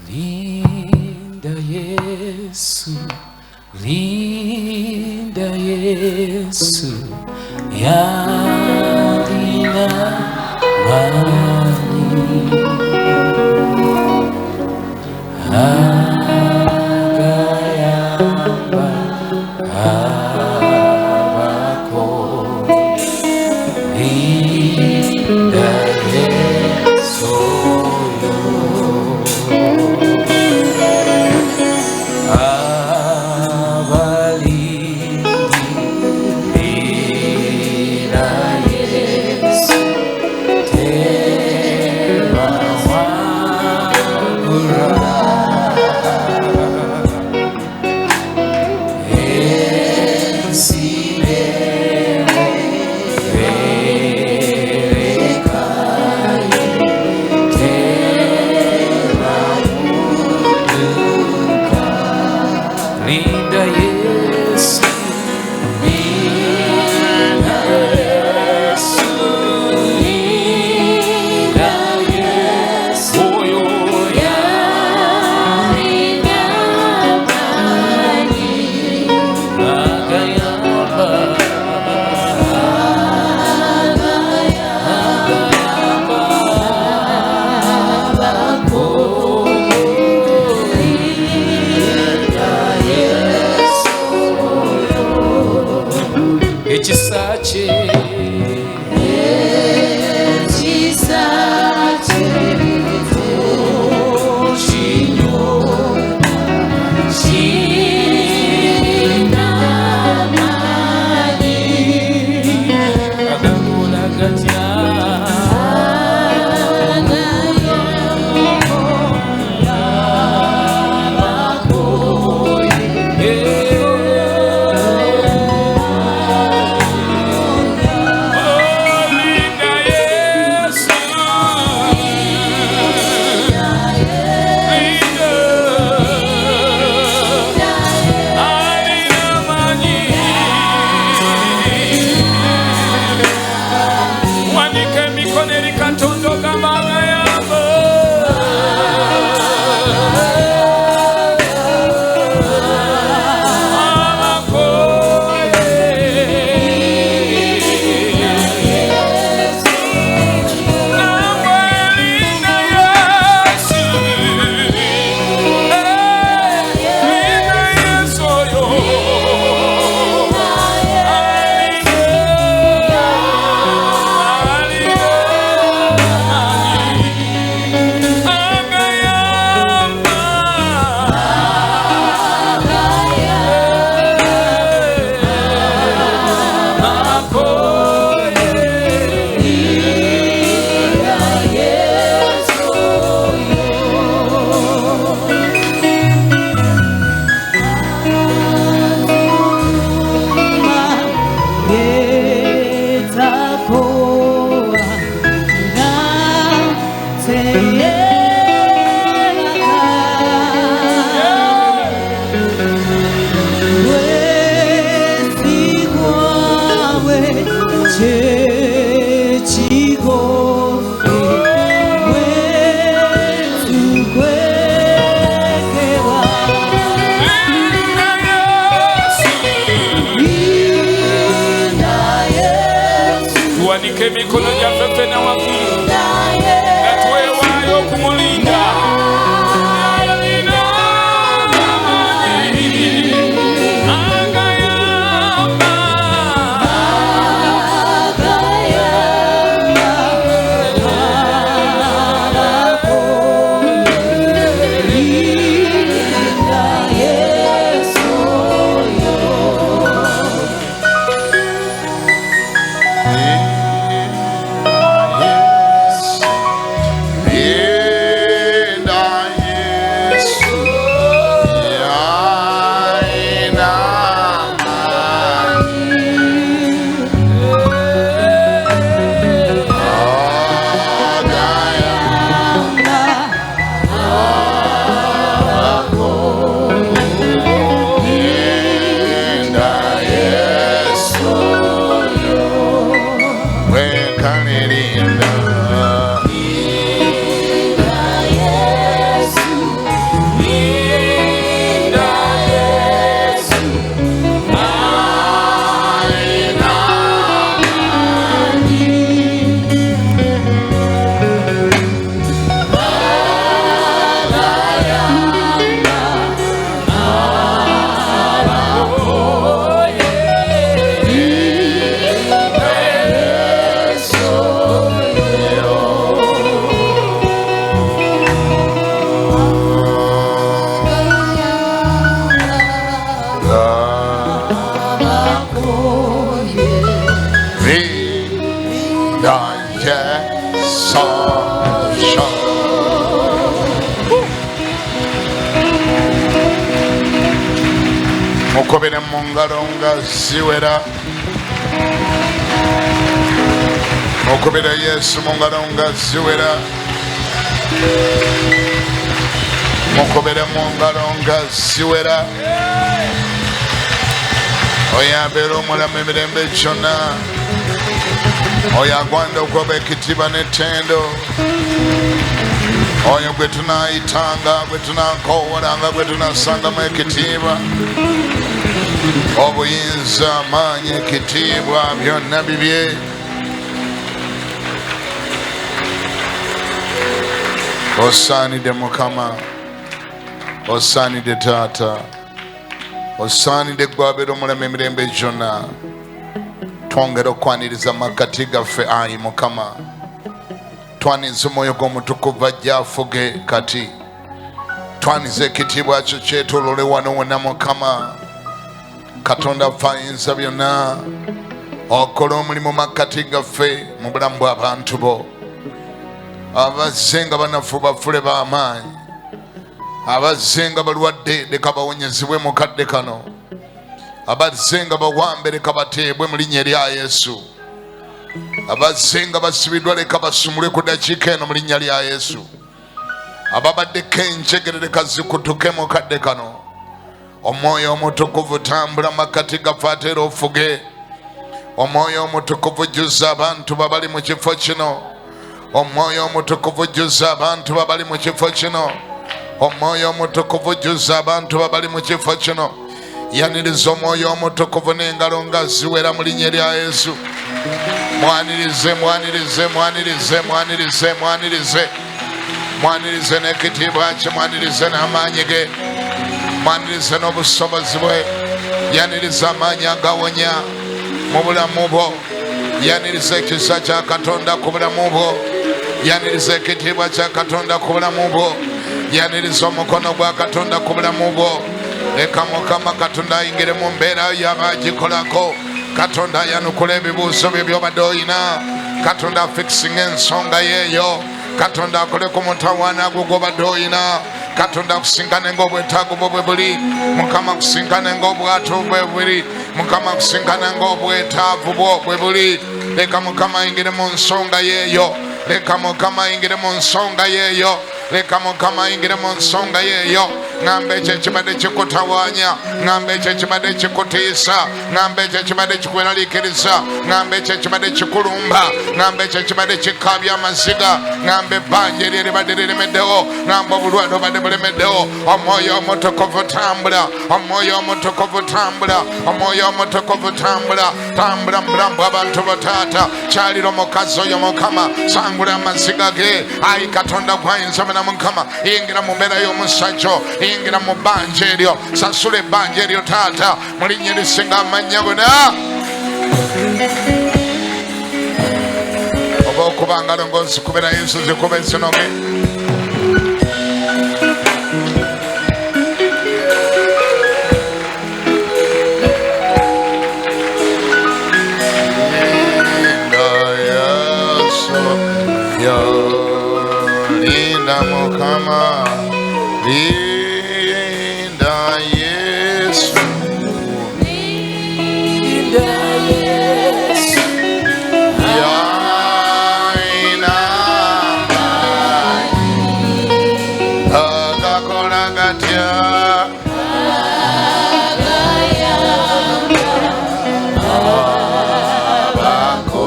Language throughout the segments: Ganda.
Linda Yesu, Linda Yesu, yalina maanyi agayamba abako. Linda Yesu oyo. Abalindira Yesu tebawangulwa. Ensi berekaye tebawuduka. Linda Yesu, Linda Yesu, Linda Yesu, oyo Yalina maanyi agayamba, agayamba abako. Linda Yesu oyo. Ekisa kye, Ekisa kye kinyota kirina maanyi agakola gatya? Agayamba abako. Linda Yesu, Linda, alina maanyi. Wanika emikono eri Katonda ogamba agayamba. Yetakoa na teyelaka wesigwawe chechigofe wetukwekewa. Linda Yesu, Tuwanike emikono gyaffe ffenna waggulu Linda nga Yesu, twewaayo okumulinda. Alina amaanyi agayamba. Agayamba abako. Linda Yesu oyo. Linda Mukubire mu ngalo nga ziwera. Mukubire Yesu mu ngalo nga ziwera. Mukubire mu ngalo nga ziwera. Oyo abeera omulamu emirembe gyonna, oyo agwanda okuba ekitiibwa n'ettendo, oyo gwe tunaayitanga, gwe tunaakoowolanga, gwe tunassangamu ekitiibwa, obuyinza, amaanyi, ekitiibwa byonna bibye. Osaanidde Mukama, osaanidde Taata, osaanidde gwe abeera omulamu emirembe gyonna. Twongera okwaniriza makkati gaffe, ayi Mukama. Twaniriza omwoyo gw'omutukuvu ajja afuge kati. Twaniriza ekitiibwa kyo kyetoolole wano wonna. Mukama Katonda ffe ayinza byonna, okola omulimu makkati gaffe mu bulamu bw'abantu bo. Abazze nga banafu bafule b'amaanyi, abazze nga balwadde leka bawonyezebwe mu kadde kano, abazze nga bawambe leka bateebwe mu linnya erya Yesu, abazze nga basibiddwa leka basumulwe ku ddakiika eno mu linnya lya Yesu, ababaddeko enjegere leka zikutuke mu kadde kano. Omwoyo Omutukuvu tambula makkati gaffe ate era ofuge. Omwoyo Omutukuvu jjuza abantu babali mu kifo kino. Omwoyo Omutukuvu jjuza abantu babali mu kifo kino. Omwoyo Omutukuvu jjuza abantu babali mu kifo kino. Yaniriza Omwoyo Omutukuvu n'engalo nga ziwera mu linnya erya Yesu. Mwanirize, mwanirize, mwanirize, mwanirize, mwanirize, mwanirize n'ekitiibwa kye, mwanirize n'amaanyi ge, mwanirize n'obusobozi bwe. Yaniriza amaanyi agawonya mu bulamu bwo. Yaniriza ekisa kya Katonda ku bulamu bwo. Yaniriza ekitiibwa kya Katonda ku bulamu bwo. Yaniriza omukono gwa Katonda ku bulamu bwo. Leka Mukama Katonda ayingire mu mbeera yo yaba agikolako. Katonda ayanukula ebibuuzo bye by'obadde oyina. Katonda afikisinga ensonga yeeyo. Katonda akole ku mutawaana gwo gw'obadde oyina. Katonda akusinkane ng'obwetaago bwo bwe buli. Mukama akusinkane ng'obwatu bwe buli. Mukama akusinkane ng'obwetaavu bwo bwe buli. Leka Mukama ayingire mu nsonga yeeyo. Leka Mukama ayingire mu nsonga yeeyo. Leka Mukama ayingire mu nsonga yeeyo. Ŋŋamba ekyo ekibadde kikutawaanya, ŋŋamba ekyo ekibadde kikutiisa, ŋŋamba ekyo ekibadde kikweraliikiriza, ŋŋamba ekyo ekibadde kikulumba, ŋŋamba ekyo ekibadde kikaabya amaziga, ŋŋamba ebbanja eryo eribadde liremeddewo, ŋŋamba obulwadde obadde bulemeddewo. Omwoyo Omutukuvu tambula, Omwoyo Omutukuvu tambula, Omwoyo Omutukuvu tambula, tambula mu bulamu bw'abantu bo. Taata, kyalira omukazi oyo. Mukama, sangula amaziga ge. Ayi Katonda gwayinza mena, Mukama, yingira mu mbeera y'omusajja, yingira mu bbanja eryo, sasula ebbanja eryo Taata, mu linnya erisinga amannya gonna. Oba okuba ngalo ng'ozikubira Yesu, zikuba ezinoge. Linda Yesu, yo linda Mukama, linda Yesu. Linda Yesu. Yaina agakola gatya? Abako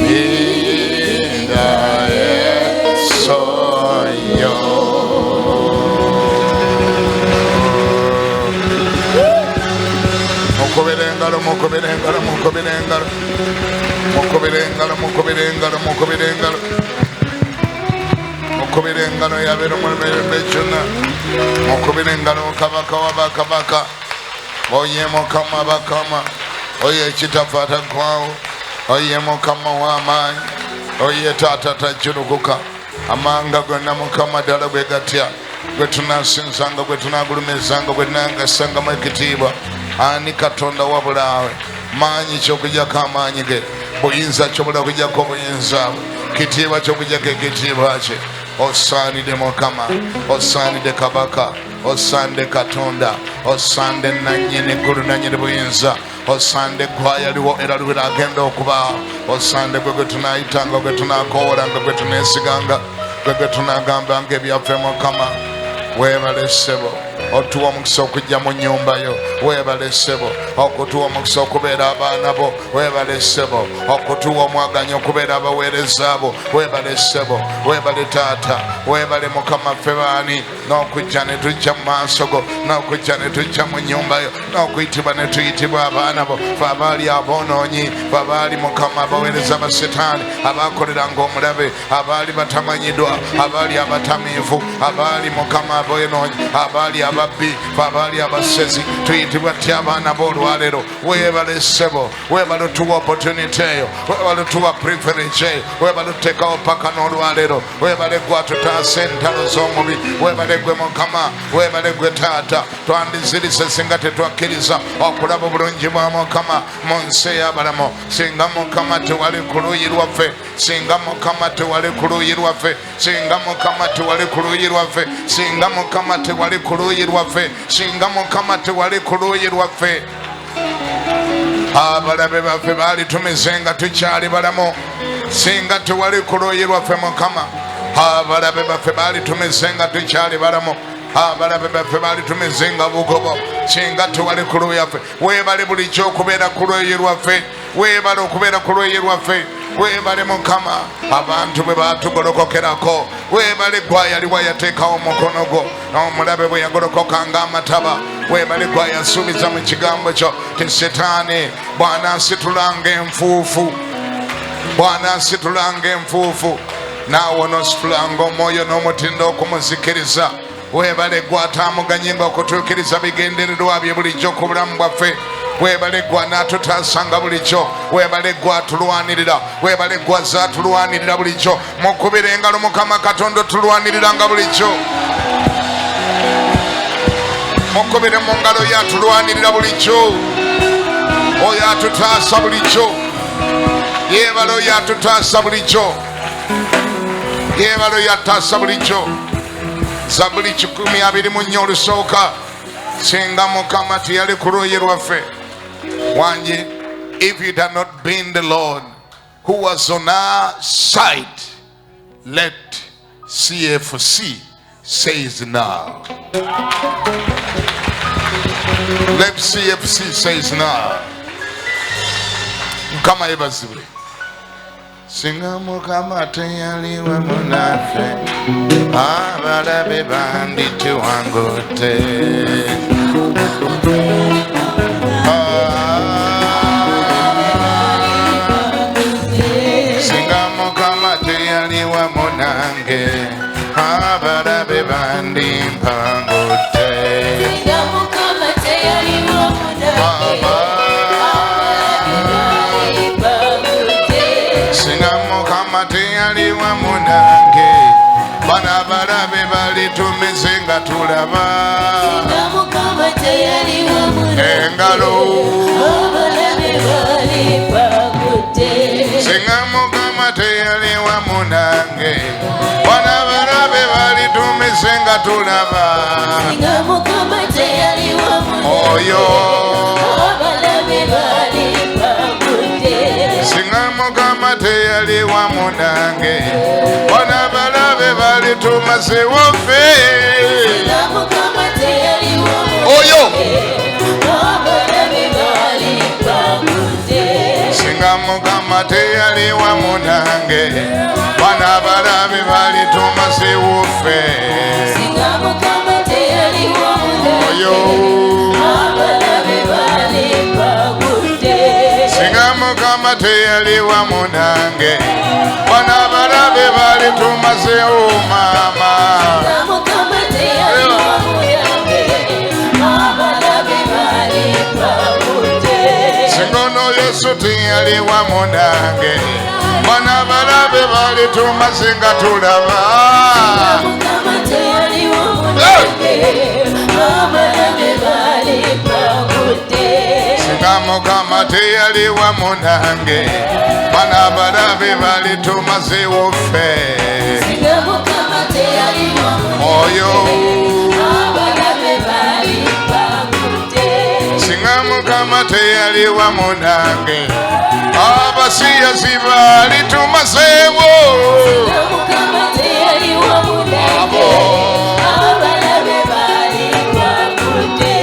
linda Yesu yo. Mukubire engalo, mukubire engalo, mukubire engalo, mukubire engalo, mukubire engalo, mukubire engalo, mukubire engalo. Yabeera omumirembe gyonna. Mukubire engalo Kabaka wa bakabaka, oye Mukama bakama, oye ekitafu ataggwawo, oye Mukama w'amaanyi, oye Taata tajjulukuka. Amanga gonna Mukama ddala gwe gatya, gwe tunasinzanga, gwe tunagulumizanga, gwe tunangasangamu ekitiibwa. Ani Katonda wabulaawe? Maanyi kyokujjako amaanyi ge, buyinza kyobula okujjako obuyinza bwe, kitiibwa kyokujjako ekitiibwa kye. Osaanidde Mukama, osaanidde Kabaka. Osande Katonda, osande nannyini ggulu nannyini buyinza, osande gwayaliwo era luwera agenda okubaawo, osande gwe gwe tunaayitanga, gwe tunaakoowolanga, gwe tuneesiganga, gwe gwe tunaagambanga ebyaffe. Mukama, weebale ssebo otuwa omukisa okujja mu nnyumba yo. Weebale ssebo okutuwa omukisa okubeera abaana bo. Weebale ssebo okutuwa omwaganya okubeera abaweereza bo. Weebale ssebo, weebale taata, weebale Mukama. Ffe baani n'okujja ne tujja mu maaso go, n'okujja ne tujja mu nnyumba yo, n'okuyitibwa ne tuyitibwa abaana bo? Fe abaali aboonoonyi, fe abaali, Mukama, abaweereza ba Setaani, abakoleranga omulabe, abaali batamanyiddwa, abaali abatamiivu, abaali, Mukama, aboonoonyi, abaali ababbi, fe abaali abasezi, tuyitibwa tya abaana bo olwaleero. Weebale ssebo, weebale otuwa opportunity eyo, weebale otuwa privilege eyo, weebale otuteekawo paka n'olwaleero. Weebale gwe atutaasa entalo z'omubi. Weebale gwe Mukama, weebale gwe taata. Twandizirise singa tetwakkiriza okulaba obulungi bwa Mukama mu nsi ey'abalamu. Singa Mukama tewali ku luuyi lwaffe, singa Mukama tewali ku luuyi lwaffe, singa Mukama tewali ku luuyi lwaffe, singa Mukama tewali ku luuyi lwaffe, singa Mukama tewali ku luuyi lwaffe, abalabe baffe baali tumize nga tukyali balamu. Singa tewali ku luuyi lwaffe, Mukama, abalabe baffe baali tumize nga tukyali balamu. Abalabe baffe baali tumize nga bugobo singa tewali ku luuyi lwaffe. Weebale bulijjo okubeera ku luuyi lwaffe. Weebale okubeera ku luuyi lwaffe. Weebale Mukama, abantu bwe batugolokokerako, weebale gwayaliwa yateekawo omukono gwo omulabe bwe yagolokoka ng'amataba. Weebale gwayasuubiza mu kigambo kyo ti Setaani bw'anaasitulanga enfuufu, bw'anaasitulanga enfuufu, naawe onoositulanga omwoyo n'omutindo okumuzikiriza. Weebale gw'ataamuganye nga okutuukiriza bigendererwa bye bulijjo ku bulamu bwaffe. Weebale gwe anaatutaasanga bulijjo. Weebale gwe atulwanirira. Weebale gwe azaatulwanirira bulijjo. Mukubira engalo Mukama Katonda otulwaniriranga bulijjo. Mukubire mu ngalo ye atulwanirira bulijjo, oyo atutaasa bulijjo. Yeebale oyo atutaasa bulijjo. Yeebale oyo atutaasa bulijjo. Zabuli 124 olusooka. Singa Mukama teyali ku luuyi lwaffe. Wangi, if it had not been the Lord who was on our side, let CFC says now, let CFC says now. Mukama yebazibwe. Singa Mukama teyali wamu naffe, abalabe bandituwangudde. Ah, singa Mukama teyali wamu nange, abalabe bandimpangudde. Singa Mukama teyali wamu nange, Baba. abalabe bampangudde. Singa Mukama teyali wamu nange, bano abalabe balitumize nga tulaba. Singa Mukama teyali wamu nange, Engalo. abalabe balimpangudde. Singa Mukama teyali wamu nange, bano abalabe balitumize nga tulaba. Singa Mukama teyali wamu nange, Oyo. abalabe balimpangudde. Singa Mukama teyali wamu nange, bano abalabe balitumazewo ffe. Singa Mukama teyali wamu Oyo. nange, abalabe balimpangudde. Singa Mukama teyali wamu nange, bano abalabe balitumazewo ffe. Singa Mukama teyali wamu nange, Oyo. abalabe balimpangudde. Singa Mukama teyali wamu nange, bano abalabe balitumazewo maama. Singa Mukama teyali wamu nange, abalabe balimpangudde. Singa ono Yesu teyali wamu nange, bano abalabe balitumaze nga tulaba. Singa Mukama teyali wamu nange, abalabe balimpangudde. Singa Mukama teyali wamu nange, bano abalabe balitumazewo ffe. Singa Mukama teyali wamu Oyo. nange, abalabe teyali wamu nange, abasiyazi baali tumazeewo. Mukama teyali wamu nange, abalabe baali bangudde.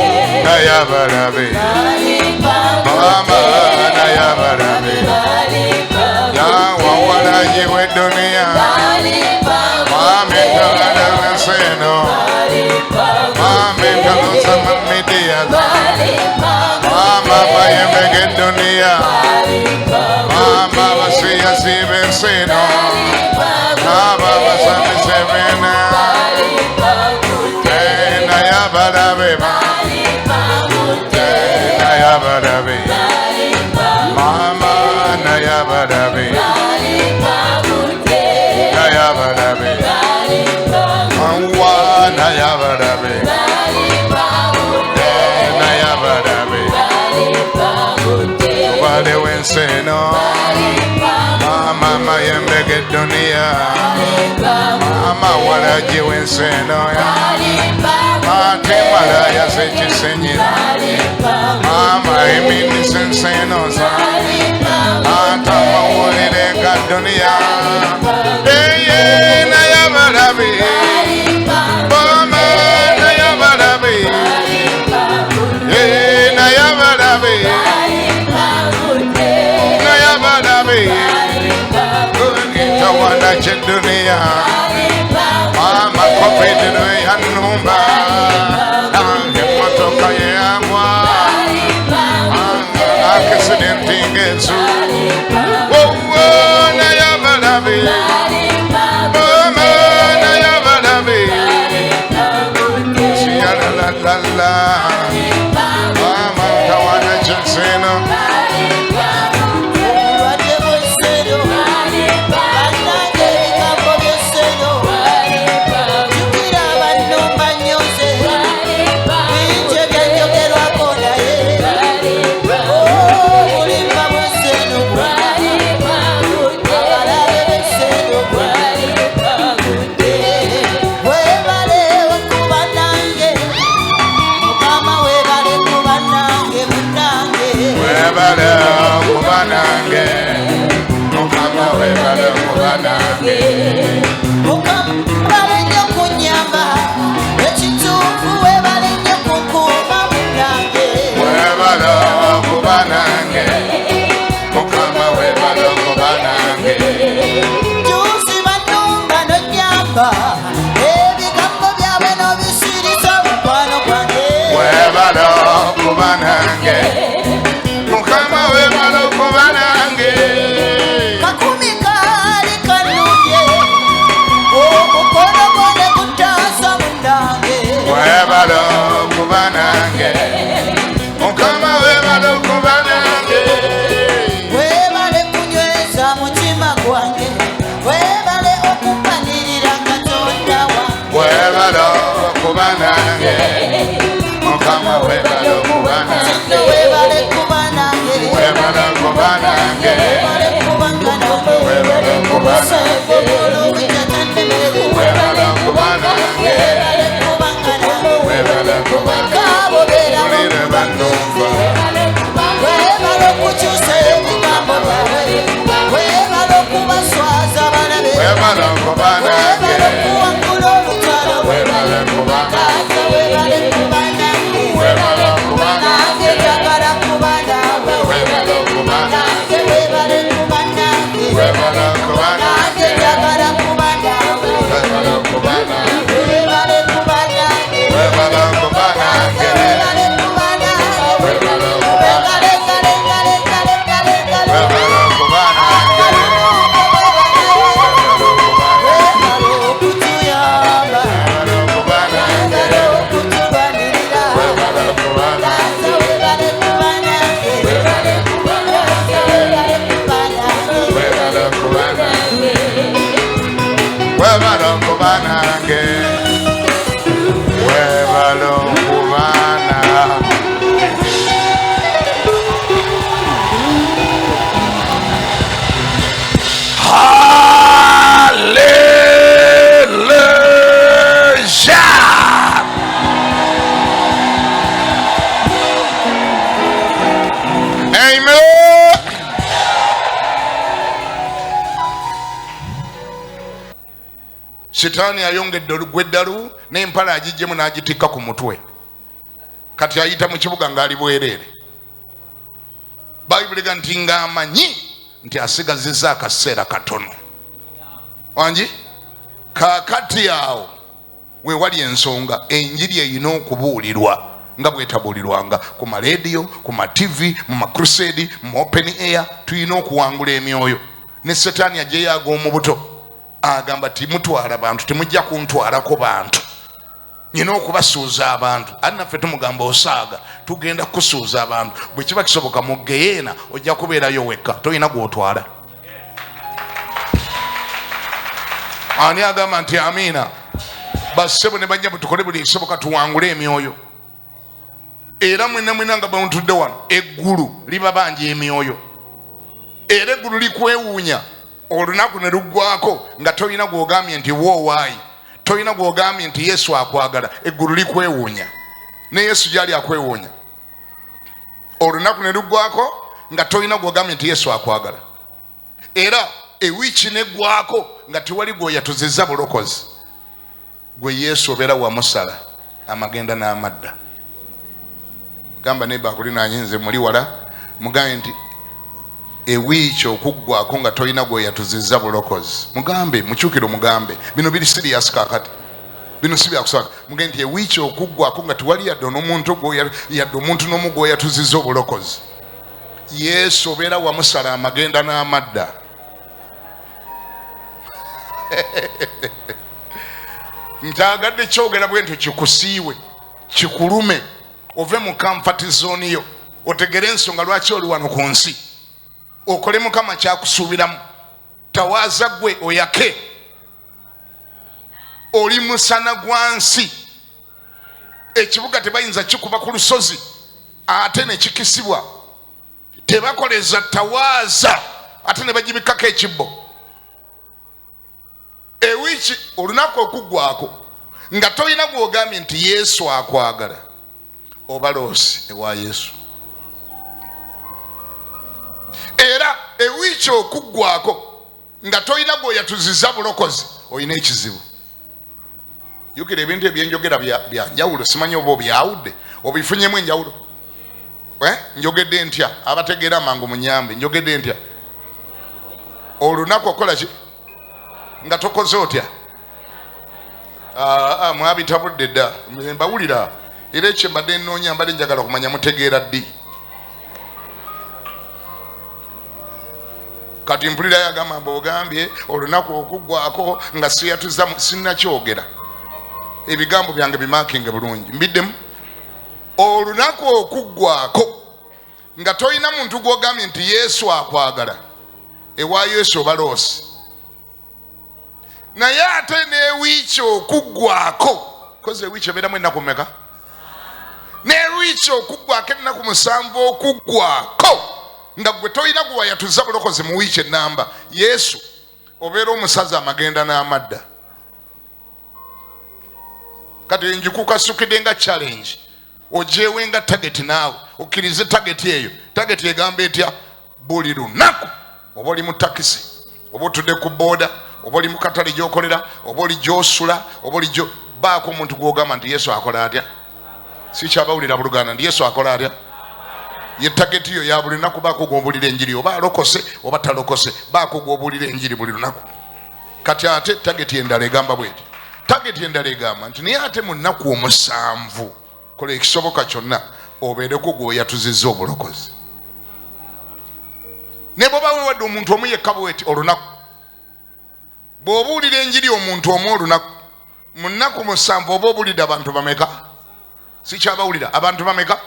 Naye abalabe mama, naye abalabe yawawalaji w'edduniya mama entawala w'ensi eno mama entaloza mu midiya mama bayembega edduniya mama abasiyazi b'ensi eno abo abasamize bena naye abalabe naye abalabe mama naye abalabe naye abalabe anwa naye abalabe naye abalabe wale w'ensi eno mama mayembega edduniya mama walaji w'ensi eno ate malaya z'ekisenyera mama eminisa ensi eno ate amawulire ga dduniya eye naye abalabe mama naye abalabe naye abalabe naye abalabe tawala ky'edduniya mama covid yanumba emmotoka yeyagwa accident ng'enzu naye abalabe mama naye abalabe siyalalalala mama tawala ky'ensi eno. Mukama webale okuba nange. Kakumi kaali kanunye, omukono gwo ne gutaasa munnange. Webale okuba nange. Mukama webale okuba nange. Webale kunyweza mutima gwange, webale okumpanirira Katonda wange. Webale okuba nange. Mukama webale okuba nange. Webale kuba nange. Webale okuba nange. Webale kubanga nange. Webale okuba nange. Webale okuba nange. Webale kubanga nange. Webale okuba nange. Tulire bannumba. Webale okukyusa ebigambo byabwe. Webale okubaswaza balabe. Webale okuba nange. Webale okuwangula olutalo. Webale kuba Taata webale kuba nange. Webale okuba Nange njagala kuba naawe. Webale okuba Nange webale kuba nange. Webale okuba Nange nange. njagala kuba Sitaani ayongedde olugweddalu n'empala agiggyemu n'agitikka ku mutwe. Kati ayita mu kibuga ng'ali bwereere. Bayibuli ega nti ng'amanyi nti asigazizza akaseera katono. Wangi? Kaakati awo we wali ensonga, enjiri erina okubuulirwa nga bwetabuulirwanga ku maleediyo, ku ma TV, mu macrusade, mu open air. Tulina okuwangula emyoyo. Ne Setaani ajjeyo ag'omu buto agamba timutwala bantu, temujja kuntwalako bantu, nyina okubasuuza abantu. Ate naffe tumugamba osaaga, tugenda kukusuuza abantu. Bwe kiba kisoboka mu geyeena ojja kubeerayo wekka, tolina gw'otwala. Ani agamba nti amiina? Bassebo ne bajja, tukole buli ekisoboka tuwangule emyoyo. Era mwena mwena nga bwemutudde wano, eggulu libabanja emyoyo, era eggulu likwewuunya olunaku ne luggwako nga tolina gw'ogambye nti woowaayi, tolina gw'ogambye nti Yesu akwagala. Eggulu likwewuunya, ne Yesu gyali akwewuunya olunaku ne luggwako nga tolina gw'ogambye nti Yesu akwagala. Era ewiiki neggwako nga tewali gw'oyatuzizza bulokozi. Gwe Yesu obeera wamusala amagenda n'amadda. Gamba neighbor akulinaanye, nze muli wala, mugambe nti ewiiki okuggwako nga tolina gw'oyatuzizza bulokozi. Mugambe, mukyukire mugambe, bino biri serious kaakati, bino si byakusaka. Mugambe nti ewiiki okuggwako nga tewali yadde n'omuntu yadde omuntu n'omu gw'oyatuzizza obulokozi. Yesu obeera wamusala amagenda n'amadda. Ntagadde kyogera bwe ntyo kikusiiwe, kikulume, ove mu comfort zone yo, otegere ensonga lwaki oli wano ku nsi, okole Mukama kyakusuubiramu. Tawaaza gwe oyake, oli musana gwa nsi. Ekibuga tebayinza kikuba ku lusozi ate ne kikisibwa, tebakoleza tawaaza ate ne bagibikkako ekibbo. Ewiiki olunaku okuggwako nga tolina gw'ogambye nti Yesu akwagala, oba loosi ewa Yesu. Era ewiiki okuggwako nga tolina gw'oyatuzizza bulokozi, olina ekizibu. Jjukira ebintu ebyenjogera bya njawulo, simanyi oba obyawudde, obifunyemu enjawulo. Njogedde ntya? Abategeera amangu munyambe, njogedde ntya? Olunaku okola ki nga tokoze otya? Mwabitabudde dda, mbawulira. Era ekyo mbadde nnoonya, mbadde njagala okumanya mutegeera ddi. Kati mpulirayo agamba mbu ogambye olunaku okuggwako nga siyatuza, sinnakyogera. Ebigambo byange bimakinge bulungi, mbiddemu. Olunaku okuggwako nga tolina muntu gw'ogambye nti Yesu akwagala, ewa Yesu oba loosi. Naye ate n'ewiiki okuggwako, kozi ewiiki ebeeramu ennaku mmeka? N'ewiiki okuggwako ennaku 7 okuggwako nga gwe tolina gwe wayatuza bulokozi mu wiiki ennamba, Yesu obeera omusazi amagenda n'amadda. Kati njikukasukidde nga challenge, ogyewe nga target, naawe okkirize target eyo. Target egamba etya? Buli lunaku oba oli mu takisi, oba otudde ku booda, oba oli mu katale gy'okolera, oba oli gy'osula, oba oli gyo, baako omuntu gw'ogamba nti Yesu akola atya. Sikyabawulira buluganda nti Yesu akola atya. Ye target yo ya buli lunaku, baako gw'obuulira enjiri, oba alokose oba talokose, baako gw'obuulira enjiri buli lunaku. Kati ate target endala egamba bweti, target endala egamba nti naye ate mu nnaku 7 kola ekisoboka kyonna obeereko gw'oyatuzizza obulokozi. Ne bw'oba weewadde omuntu omu yekka bweti olunaku, bw'obuulira enjiri omuntu omu olunaku, mu nnaku 7 oba obuulidde abantu bameka? Sikyabawulira, abantu bameka?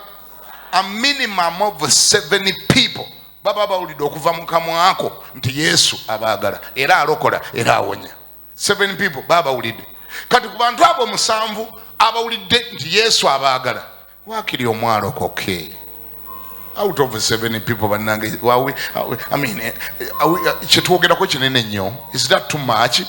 A minimum of 7 people baba bawulidde okuva mu kamwako nti Yesu abaagala era alokola era awonya. 7 people baba bawulidde. Kati ku bantu abo 7 abawulidde nti Yesu abaagala, waakiri omu alokoke. Out of 7 people bannange, kyetwogerako kinene nnyo. Is that too much?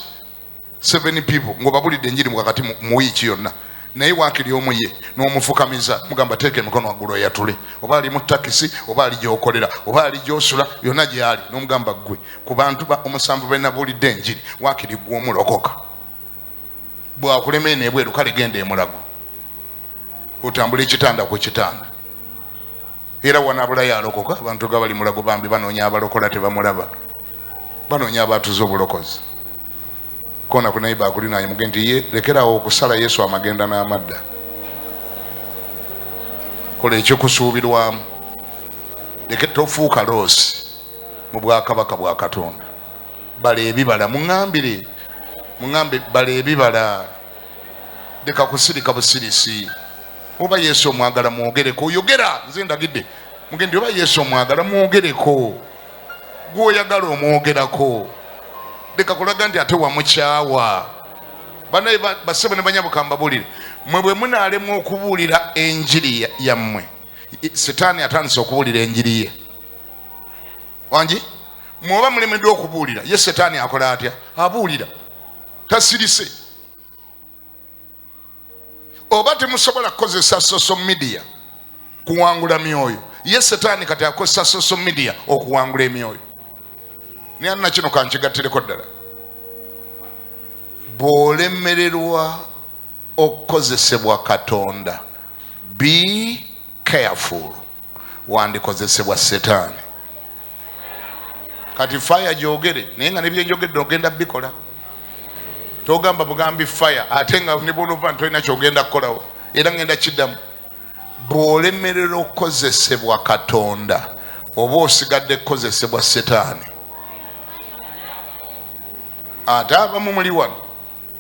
7 people ng'obabulidde enjiri wakati mu wiiki yonna, naye waakiri omu ye n'omufukamiza, mugamba teeka emikono waggulu oyatule, oba ali mu takisi, oba ali gy'okolera, oba ali gy'osula, yonna gy'ali, n'omugamba ggwe ku bantu 7 be nabuulidde enjiri waakiri ggwe omulokoka. Bwakulema eno ebweru, kale genda emulago otambule ekitanda ku kitanda. Era wanabulayo alokoka, abantu ga bali mulago bambi banoonya abalokola tebamulaba, banoonya abatuza obulokozi. Kona ku neighbor akulinaanye muge nti ye lekerawo okusala Yesu amagenda n'amadda, kola ekikusuubirwamu, leke tofuuka loosi mu bwakabaka bwa Katonda. Bala ebibala, muŋambire, muŋambe bala ebibala, leka kusirika busirisi. Oba Yesu omwagala mwogereko, oyogera nze ndagidde mugendi, oba Yesu omwagala mwogereko, gwoyagala omwogerako, leka kulaga nti ate wamukyawa. Banaye basebo ne banyabuka mbabuulire, mwe bwe munaalemwa okubuulira enjiri yammwe, Sitaani atandise okubuulira enjiri ye. Wangi mwoba mulemeddwa okubuulira, ye Sitaani akola atya? Abuulira, tasirise. Oba temusobola kukozesa social media kuwangula myoyo, ye Sitaani kati akozesa social media okuwangula emyoyo. Naye anna kino kankigattireko ddala, bw'olemererwa okukozesebwa Katonda, be careful, wandikozesebwa Setaani. Kati fire gyogere, naye nga nebyenjogedde ogenda bikola. Togamba bugambi fire ate nga ne bw'onova nti tolina kyogenda kukolawo. Era ngenda kiddamu, bw'olemererwa okukozesebwa Katonda, oba osigadde kukozesebwa Setaani. Ate abamu muli wano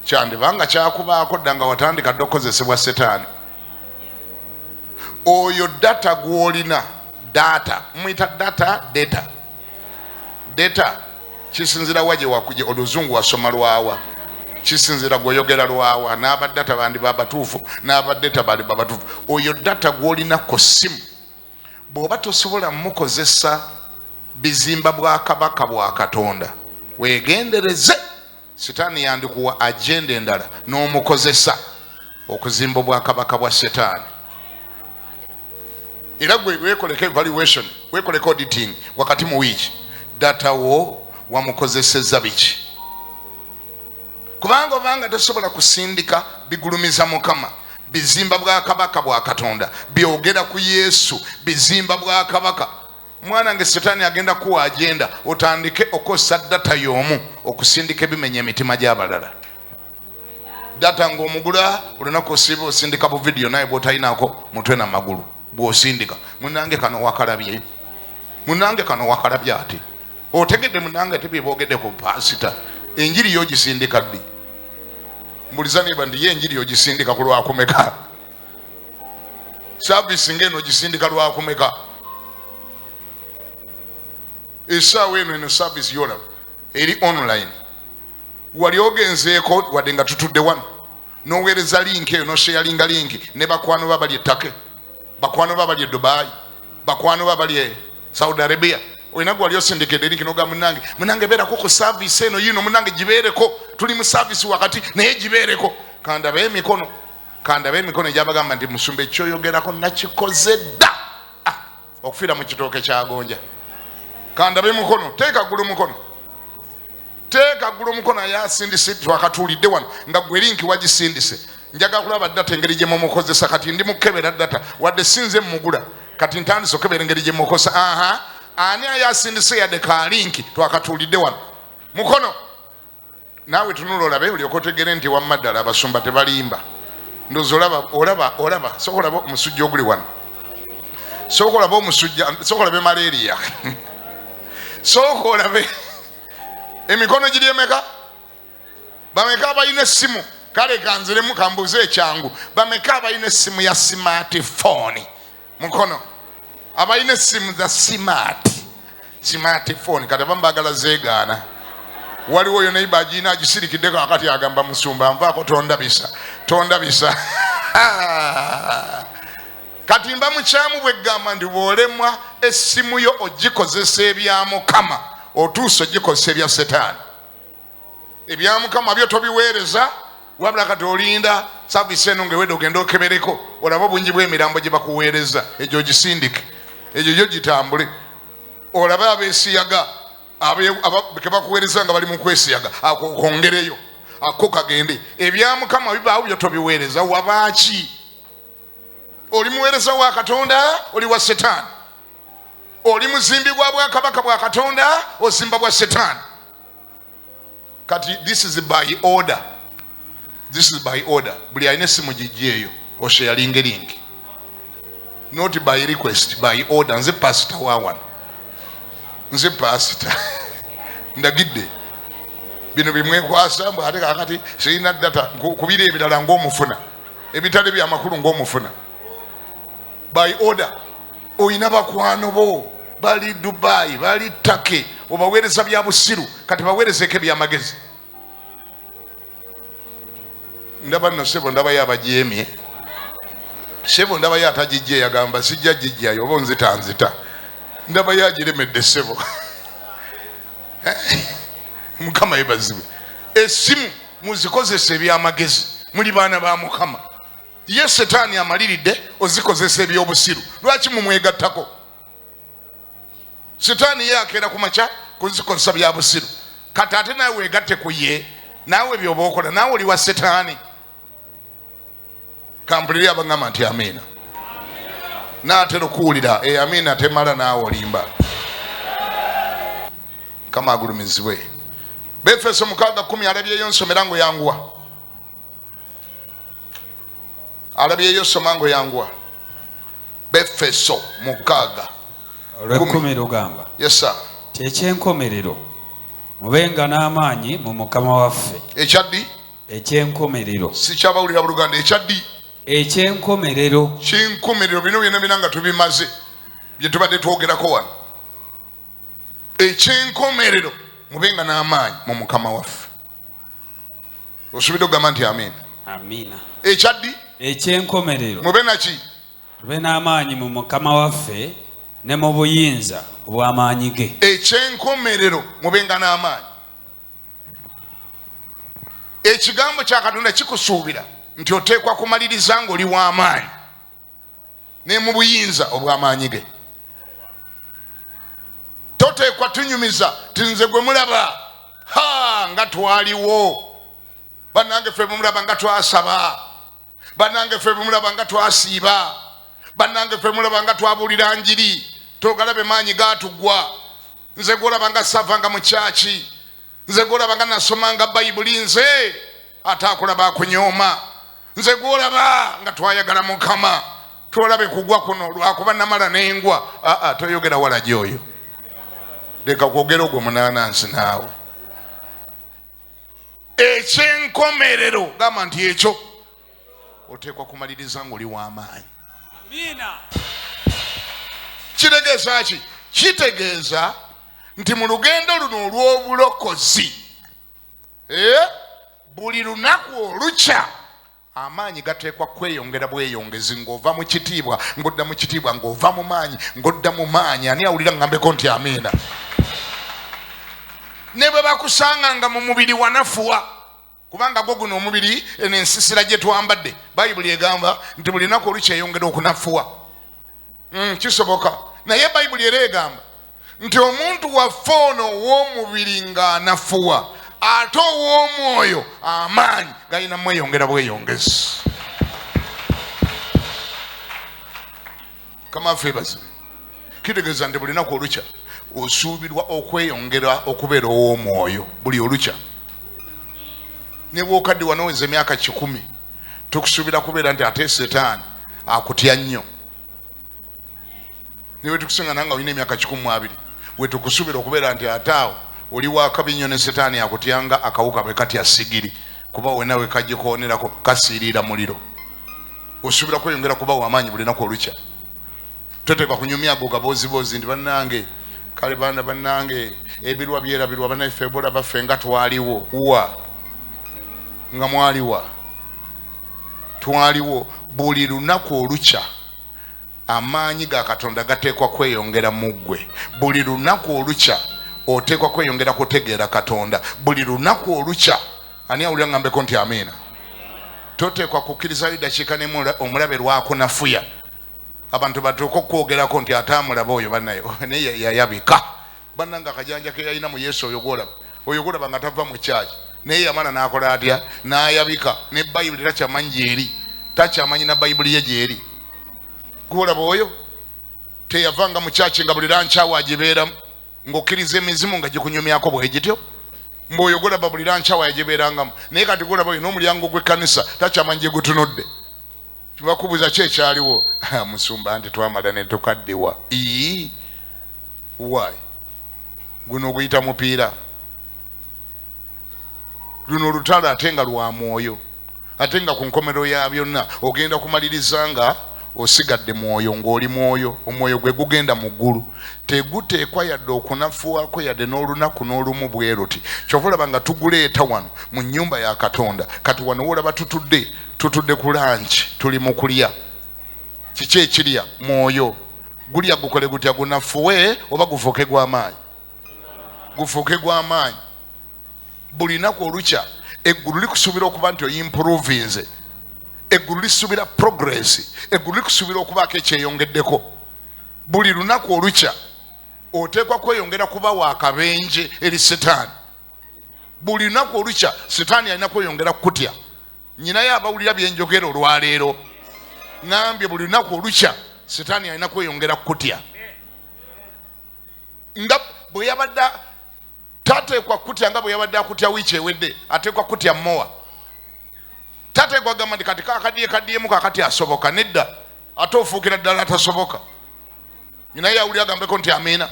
kyandibanga kyakubaako dda nga watandika dda okukozesebwa Setaani. Oyo data gw'olina, data muyita data, data, data kisinzira wa gye wakuje, oluzungu wasoma lwawa, kisinzira gweoyogera lwawa. N'abadata bandi babatuufu, n'abadata bandi babatuufu. Oyo data gw'olina ku ssimu, bw'oba tosobola mukozesa bizimba bwakabaka bwa Katonda, weegendereze, Sitaani yandikuwa agenda endala n'omukozesa okuzimba obwakabaka bwa Setaani. Era gwe weekoleko evaluation, weekoleko auditing wakati mu wiiki, data wo wamukozeseza biki? Kubanga obanga tosobola kusindika bigulumiza Mukama, bizimba bwakabaka bwa Katonda, byogera ku Yesu, bizimba bwakabaka. Mwana nge Setaani agenda kuwa agenda otandike okozesa data y'omu okusindika ebimenya emitima gy'abalala. Data ng'omugula olunaku osiiba osindika bu vidiyo naye bw'otalinaako mutwe na magulu, bw'osindika munange kano wakalabye, munange kano wakalabye, ate otegedde munange ate bye boogedde ku paasita. Enjiri y'ogisindika ddi? Mbuliza neba nti ye enjiri y'ogisindika ku lwakumeka? Saavisi ng'eno ogisindika lwakumeka? Essaawa eno eno saavisi yolaba eri online, wali ogenzeeko wadde nga tutudde wano n'oweereza linki eyo, n'osheyalinga linki ne bakwano ba bali e Turkey, bakwano ba bali e Dubai, bakwano ba bali e Saudi Arabia? Olina gwe wali osindikidde linki n'ogamba munange, munange beerako ku saavisi eno yino, munange gibeereko, tuli mu saavisi wakati naye gibeereko. Kandabe emikono, kandabe emikono egyabagamba nti musumba ekyoyogerako nakikoze dda. Okufiira mu kitooke kyagonja. Kandabe mukono, teeka ggulu mukono, teeka ggulu omukono. Aye asindise, twakatuulidde wano nga gwe linki wagisindise. Njagala kulaba data engeri gye mumukozesa. Kati ndi mukebera data, wadde sinze mugula, kati ntandise okebera engeri gye mukozesa. Aha, ani aye asindise yadde ka linki? Twakatuulidde wano, mukono. Naawe tunula olabe, olyoke otegere nti wamma ddala abasumba tebalimba. Ndowooza olaba, olaba, olaba. Sooka olabe omusujja oguli wano, sooka olabe omusujja, sooka olabe malaria, sooka olabe emikono giri emeka. Bameka abalina essimu? Kale kanziremu kambuuze ekyangu, bameka abalina essimu ya smartphone? Mukono abalina essimu za smartphone. Kati abamu baagala zeegaana. Waliwo oyo naye bagirina agisirikiddeko, akati agamba musumba nvaako, tondabisa, tondabisa. Kati mba mukyamu bwegamba nti bw'olemwa essimu yo ogikozesa ebya Mukama, otuuse ogikozesa ebya Setaani. Ebya Mukama byo tobiweereza, wabula kati olinda saavisi eno ng'ewedde ogende okebereko olabe obungi bw'emirambo gye bakuweereza, egyo ogisindike, egyo gyo gitambule, olabe abeesiyaga ke bakuweereza nga bali mu kwesiyaga, ako okongereyo. Ako kagende. Ebya Mukama bibaawo byo tobiweereza. Wabaaki? Oli muweereza wa Katonda, oli wa Setaani. Oli muzimbi gwa bwakabaka bwa Katonda, ozimba bwa Setaani. Kati this is by order. This is by order. Buli alina essimu gijjeeyo osharinge link. Not by request, by order. Nze pastor wa wano. Nze pastor. Ndagidde. Bino bimwekwasa mbu ate kakati sirina data kubira ebirala ng'omufuna. Ebitali byamakulu ng'omufuna. By order. Oyina bakwano bo bali Dubai, bali Turkey, obaweereza bya busiru, kati baweerezeko ebyamagezi. Ndaba nno ssebo ndabayo abajeemye. Ssebo ndabayo atagijja yagamba sijja gijjayo oba onzita nzita. Ndabayo agiremedde ssebo. Mukama yeebazibwe. Essimu muzikozesa ebyamagezi, muli baana ba Mukama. Ye Setaani amaliridde ozikozesa ebyobusiru. Lwaki mumwegattako? Setaani ye akeera ku makya kuzikozesa bya busiru. Kati ate naawe weegatte ku ye, naawe by'oba okola, naawe oli wa Setaani. Kampulire abangamba nti amiina. Naatera okuwulira amiina temala naawe olimba. Mukama agulumizibwe. Befeso 6:10 alabyeyo nsomera ng'oyanguwa. Alabyeyo soma ng'oyanguwa. Befeso 6 olw'ekkumi lugamba. Yes sir. Ekyenkomerero mubenga n'amaanyi mu Mukama waffe. Ekyaddi? Ekyenkomerero. Sikyabawulira buluganda. Ekyaddi? Ekyenkomerero. Kyenkomerero bino byonna byonna nga tubimaze bye tubadde twogerako wano. Ekyenkomerero mubenga n'amaanyi mu Mukama waffe. Osuubidde okugamba nti amiina. Amiina. Ekyaddi? Ekyenkomerero. Mube naki? Tube n'amaanyi mu Mukama waffe ne mu buyinza obw'amaanyi ge. Ekyenkomerero mubenga n'amaanyi. Ekigambo kya Katonda kikusuubira nti oteekwa kumaliriza ng'oli w'amaanyi ne mu buyinza obw'amaanyi ge. Toteekwa tunyumiza ti nze gwe mulaba ha nga twaliwo, bannange ffe bemulaba nga twasaba, bannange ffe bemulaba nga twasiiba, bannange ffe mulaba nga twabuulira njiri, togalabe maanyi gaatugwa. Nze gwolaba nga savanga mu kyaki, nze gwolaba nga nasomanga Bayibuli, nze ate akulaba akunyooma, nze gwolaba nga twayagala Mukama, twolabe kugwa kuno lwakuba namala n'engwa. Aa, toyogera wala gy'oyo, leka kwogera ogwo munaanansi naawe. Ekyenkomerero gamba nti ekyo oteekwa kumaliriza ng'oli w'amaanyi. Amiina. Kitegeeza ki? Kitegeeza nti mu lugendo luno olw'obulokozi, buli lunaku olukya amaanyi gateekwa kweyongera bweyongezi, ng'ova mu kitiibwa ng'odda mu kitiibwa, ng'ova mu maanyi ng'odda mu maanyi. Ani awulira ngambeko nti amiina? Ne bwe bakusanganga mu mubiri wanafuwa, kubanga gwo guno omubiri eno ensisira gye twambadde, Bayibuli egamba nti buli lunaku olukyeyongera okunafuwa. Kisoboka. Naye Bayibuli era egamba nti omuntu waffe ono ow'omubiri ng'anafuwa, ate ow'omwoyo amaanyi galina mweyongera bweyongezi. Mukama waffe yeebazibwe. Kitegeeza nti buli lunaku olukya osuubirwa okweyongera okubeera ow'omwoyo buli olukya. Ne bw'okaddiwa n'oweza emyaka 100, tukusuubira kubeera nti ate Setaani akutya nnyo. Ne bwe tukusanga nga olina emyaka 120, we tukusuubira okubeera nti ate awo oli wakabi nnyo ne Setaani akutyanga akawuka bwe katya sigiri, kuba wena we kagikoonerako kasiirira muliro. Osuubira kweyongera kuba w'amaanyi buli lunaku olukya. Toteekwa kunyumya ago gabooziboozi nti bannange, kale baana bannange, ebirwa byerabirwa, bannaffe Ebola baffe nga twaliwo. Wa? Nga mwaliwa? Twaliwo. Buli lunaku olukya amaanyi ga Katonda gateekwa kweyongera mu ggwe. Buli lunaku olukya oteekwa kweyongera kutegeera Katonda. Buli lunaku olukya, ani awulira ngambeko nti amiina? Toteekwa kukkirizayo ddakiika n'emu omulabe lwakunafuya. Abantu batuuka okwogerako nti ate amulaba oyo bannaye, naye yayabika. Bannange akajanja ke yalina mu Yesu oyo gw'olaba, oyo gw'olaba nga tava mu kyaki. Naye yamala n'akola atya? N'ayabika. Ne Bayibuli takyamanyi gy'eri, takyamanyi na Bayibuli ye gy'eri. Gwolaba oyo teyavanga mu kyaki nga buli lankyawo agibeeramu, ng'okkiriza emizimu nga gikunyumyako bwe gityo. Mbwoyo golaba buli lankyawo yagibeerangamu, naye kati golaba oyo n'omulyango gw'ekkanisa takyamanyi gye gutunudde. Bakubuuza ki ekyaliwo? Musumba nti twamala ne tukaddiwa. Ii, why? Guno oguyita mupiira, luno olutalo ate nga lwa mwoyo, ate nga ku nkomerero ya byonna ogenda kumaliriza nga osigadde mwoyo, ng'oli mwoyo. Omwoyo gwe gugenda mu ggulu, teguteekwa yadde okunafuwako yadde n'olunaku n'olumu bwe luti. Kyova olaba nga tuguleeta wano mu nnyumba ya Katonda. Kati wano wolaba tutudde, tutudde ku lanki, tuli mu kulya. Kiki ekirya? Mwoyo. Gulya gukole gutya? Gunafuwe oba gufuuke gw'amaanyi? Gufuuke gw'amaanyi. Buli lunaku olukya eggulu likusuubira okuba nti oyimprovinze, eggulu lisuubira progress, eggulu likusuubira okubaako ekyeyongeddeko. Buli lunaku olukya oteekwa kweyongera kuba wa kabenje eri Setaani. Buli lunaku olukya Setaani alina kweyongera kukutya. Nyinayo abawulira byenjogera olwaleero, ŋambye buli lunaku olukya Setaani alina kweyongera kukutya. Nga bwe yabadde tateekwa kutya nga bwe yabadde akutya wiiki ewedde, ateekwa kutya mowa. Tateekwa gamba nti kati kakaddiye kaddiyemu kakati asoboka. Nedda, ate ofuukira ddala atasoboka. Nyinayo awulira agambeko nti amiina.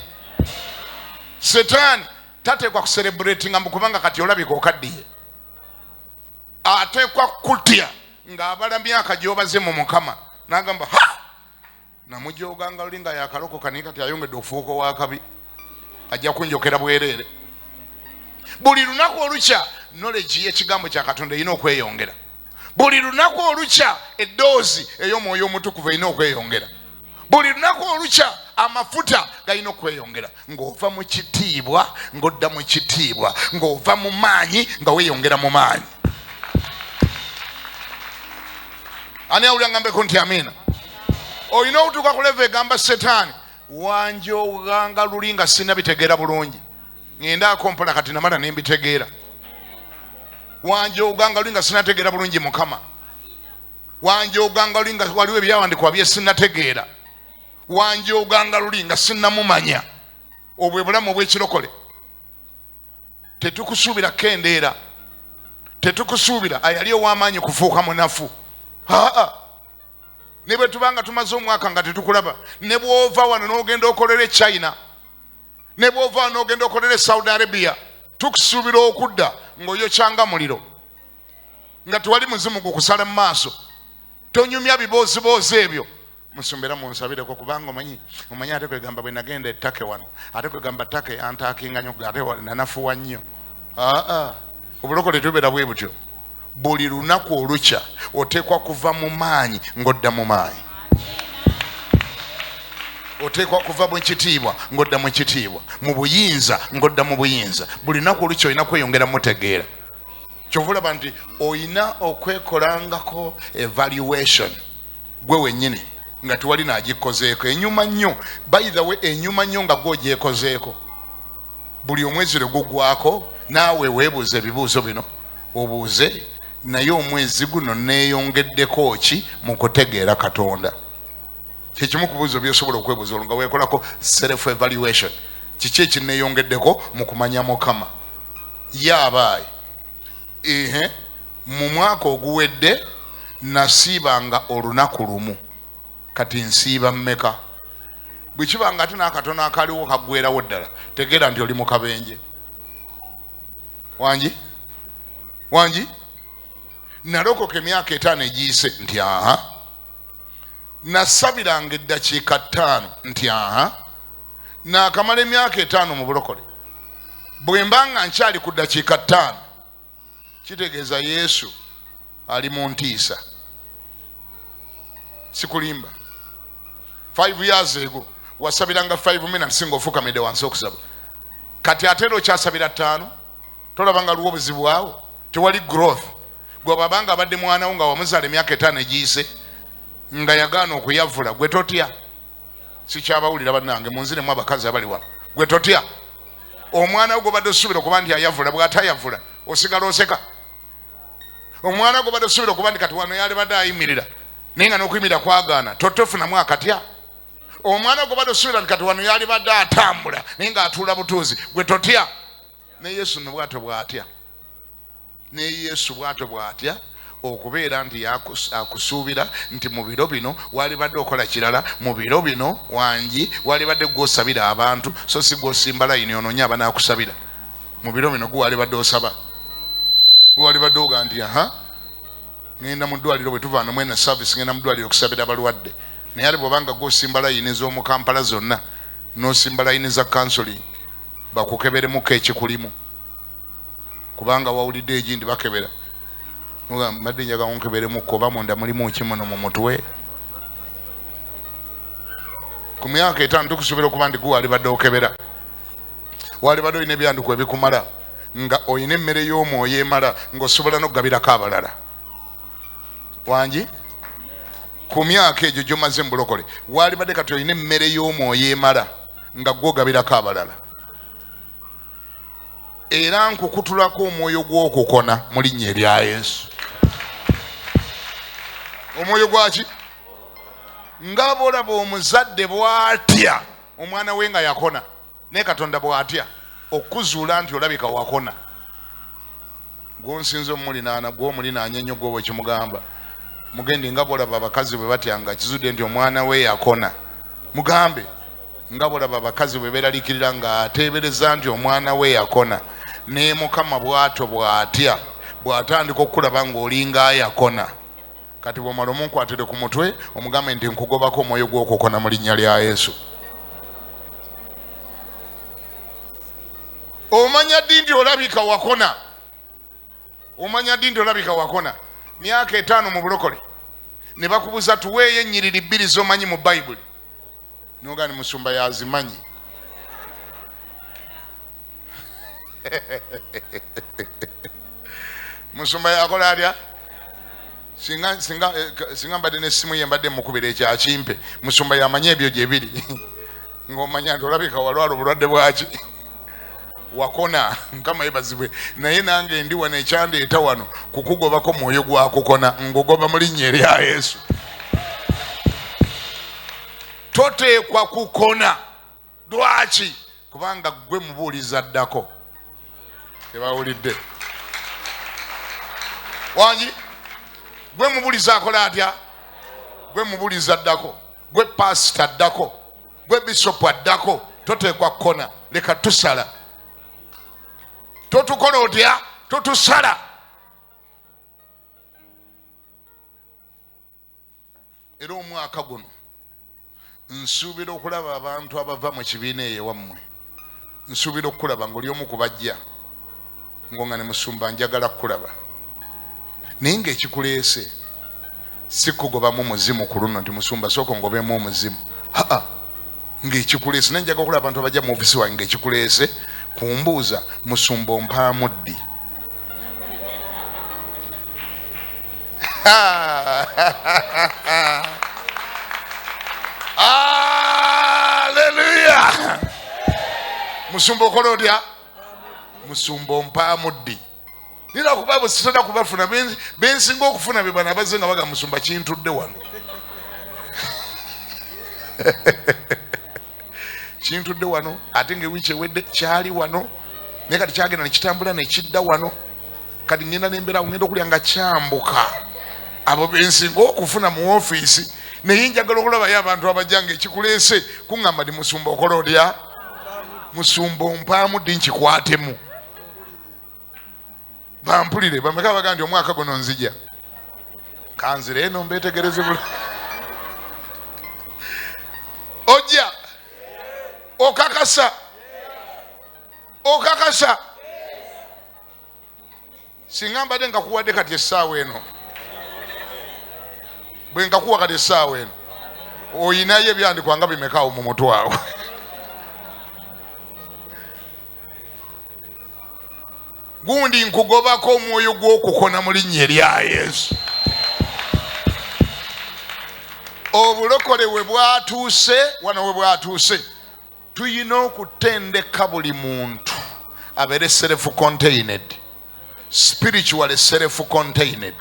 Setaani tateekwa kuserebratinga mbu kubanga kati olabika okaddiye. Ateekwa kutya ng'abala myaka gy'obaze mu Mukama, n'agamba ha, namujoganga luli nga yakalokoka, naye kati ayongedde okufuuka owakabi, ajja kunjokera bwereere. Buli lunaku olukya knowledge y'ekigambo kya Katonda erina okweyongera. Buli lunaku olukya eddoozi ey'omwoyo omutukuvu erina okweyongera. Buli lunaku olukya amafuta galina okweyongera. Ng'ova mu kitiibwa ng'odda mu kitiibwa, ng'ova mu maanyi nga weeyongera mu maanyi. Ani awulira ngambeko nti amiina? Olina okutuuka ku level egamba Setaani, wanjoganga luli nga sinnabitegeera bulungi, ŋŋendaako mpola kati namala ne mbitegeera. Wanjoganga luli nga sinnategeera bulungi Mukama. Wanjoganga luli nga waliwo ebyawandiikibwa bye sinnategeera. Wanjoganga luli nga sinnamumanya. Obwo bulamu obw'ekirokole. Tetukusuubira kukendeera, tetukusuubira ayali ow'amaanyi kufuuka munafu. Aa, ne bwe tuba nga tumaze omwaka nga tetukulaba, ne bw'ova wano n'ogenda okolera e China, ne bw'ova wano n'ogenda okolera e Saudi Arabia, tukusuubira okudda ng'oyokyanga muliro, nga tewali muzimu gukusala mu maaso. Tonyumya bibooziboozi ebyo. Musumbera munsabireko, kubanga omanyi ate kwegamba bwe nagenda ettake wano, ate kwegamba ttake yantaakinga nnyo, ate nanafuwa nnyo. Aa, obulokole tubeera bwe butyo. Buli lunaku olukya oteekwa kuva mu maanyi ng'odda mu maanyi, oteekwa kuva mu kitiibwa ng'odda mu kitiibwa, mu buyinza ng'odda mu buyinza. Buli lunaku olukya olina kweyongera mutegeera. Kyova olaba nti olina okwekolangako evaluation gwe wennyini nga tewali n'agikozeeko. Enyuma nnyo, by the way, enyuma nnyo nga gwe ogyekozeeko. Buli omwezi lwe gugwako naawe weebuuze ebibuuzo bino, obuuze naye omwezi guno neeyongeddeko ki mu kutegeera Katonda? Kyekimu ku bibuuzo by'osobola okwebuuza olwo nga weekolako self evaluation. Kiki ekinneeyongeddeko mu kumanya Mukama? Ye abaayi, ehe, mu mwaka oguwedde nasiibanga olunaku lumu, kati nsiiba mmeka? Bwe kiba nga ate n'akatono akaliwo kaggwerawo ddala, tegeera nti oli mu kabenje. Wangi wangi, nalokoka emyaka 5 egiyise, nti aha. Nasabiranga eddakiika 5, nti aha. Naakamala emyaka 5 mu bulokole, bwe mba nga nkyali ku ddakiika 5, kitegeeza Yesu ali mu ntiisa. Sikulimba, 5 years ago wasabiranga 5 minutes ng'ofukamidde wansi okusaba, kati ate era okyasabira 5. Tolaba nga luwa obuzibu awo? Tewali growth. Gwe bw'abanga abadde mwana wo nga wamuzaala emyaka 5 egiyise nga yagaana okuyavula, gwe totya? Sikyabawulira bannange, munziremu abakazi abali wano. Gwe totya? Omwana wo gw'obadde osuubira okuba nti ayavula, bw'atayavula Osigala oseka. Omwana gw'obadde osuubira okuba nti kati wano yalibadde ayimirira, naye nga n'okuyimirira kwagaana, totofunamu akatya. Omwana gw'obadde osuubira nti kati wano yalibadde atambula, naye ng'atuula butuuzi, gwe totya. Ne Yesu nno bw'atyo bw'atya. Ne Yesu bw'atyo bw'atya okubeera nti akusuubira nti mu biro bino walibadde okola kirala, mu biro bino wangi walibadde gw'osabira abantu, so si gw'osimba layini onoonye abanaakusabira. Mu biro bino gwe walibadde osaba, gwe walibadde oga nti aha, ngenda mu ddwaliro, bwe tuva wano mwena service ngenda mu ddwaliro okusabira abalwadde. Naye ate bw'obanga gw'osimba layini z'omu Kampala zonna, n'osimba layini za counseling, bakukeberemuko ekikulimu, kubanga wawulidde egindi bakebera. Mbadde njagala onkeberemuko oba munda mulimu ki muno mu mutwe. Ku myaka 5 tukusuubira okuba nti gwe walibadde okebera, walibadde olina ebyanduku ebikumala, nga olina emmere y'omwoyo emala, ng'osobola n'okugabirako abalala. Wangi ku myaka egyo gy'omaze mu bulokole, walibadde kati olina emmere y'omwoyo emala, nga gw'ogabirako abalala. Era nkukutulako omwoyo gw'okukona mu linnya erya Yesu. Omwoyo gwaki? Nga bw'olaba omuzadde bw'atya omwana we nga yakona, naye Katonda bw'atya okuzuula nti olabika wakona. Gw'onsinza omulinaana, gw'omulinaanya ennyo, gwe bwekimugamba. Mugendi nga bw'olaba abakazi bwe batya nga kizudde nti omwana we yakona. Mugambe nga bw'olaba abakazi bwe beeraliikirira ng'ateebereza nti omwana we yakona. Ne Mukama bw'atyo bw'atya bw'atandika okukulaba ng'olinga ayakona. Kati bw'omala omunkwatire ku mutwe omugambe nti nkugobako omwoyo gw'okukona mu linnya lya Yesu. Omanya ddi nti olabika wakona? Omanya ddi nti olabika wakona? Myaka 5 mu bulokole ne bakubuza tuweeyo ennyiriri 2 z'omanyi mu Bayibuli, n'ogaa ni musumba yazimanyi. Musumba yakola atya? Singa mbadde n'essimu ye mbadde mukubira ekyakimpe. Musumba yamanyi ebyo gye biri. Ng'omanya nti olabika walwala obulwadde bwaki? Wakona. Mukama yeebazibwe. Naye nange ndi wano, ekyandeeta wano kukugobako mwoyo gwa kukona, ngugoba mu linnya erya Yesu. Toteekwa kukona. Lwaki? Kubanga ggwe mubuulizi addako. Tebawulidde. Wangi? Gwe mubuulizi akola atya? Gwe mubuulizi addako, gwe pasita addako, gwe bisopu addako. Toteekwa kukona. Leka tusala. Totukola otya? Totusala. Era omwaka guno nsuubira okulaba abantu abava mu kibiina eyo ewammwe. Nsuubira okukulaba ng'oli omu ku bajja, ng'onga ne musumba njagala kukulaba. Naye ng'ekikuleese si kugobamu muzimu ku luno nti musumba sooka ongobemu omuzimu. Haa, ng'ekikuleese. Naye njagala okulaba abantu abajja mu ofiisi wange ng'ekikuleese kumbuuza musumba ompaamu ddi. Hallelujah. Musumba okola otya? Musumba ompaamu ddi? Nina kuba abo sitera kubafuna, bensinga okufuna be bano abazze nga bagamba musumba kintudde wano. Kintudde wano, ate ng'ewiiki ewedde kyali wano, naye kati kyagenda ne kitambula ne kidda wano. Kati ngenda n'embeera awo, ngenda okulya nga kyambuka. Abo bensinga okufuna mu ofiisi, naye njagala okulabayo abantu abajja ng'ekikuleese kuŋŋamba nti musumba okola otya? Musumba ompaamu ddi nkikwatemu? Bampulire bameka baga nti omwaka guno nzija. Kanzire eno mbeetegereze bulungi. Ojja okakasa, okakasa. Singa mbadde nkakuwadde kati essaawa eno, bwe nkakuwa kati essaawa eno, oyinayo ebyandikwa nga bimeka awo mu mutwe awo? Gundi nkugobako omwoyo gw'okukona mu linnya erya Yesu. Obulokole we bwatuuse, wano we bwatuuse, tuyina okutendeka buli muntu abeere self-contained. Spiritually self contained.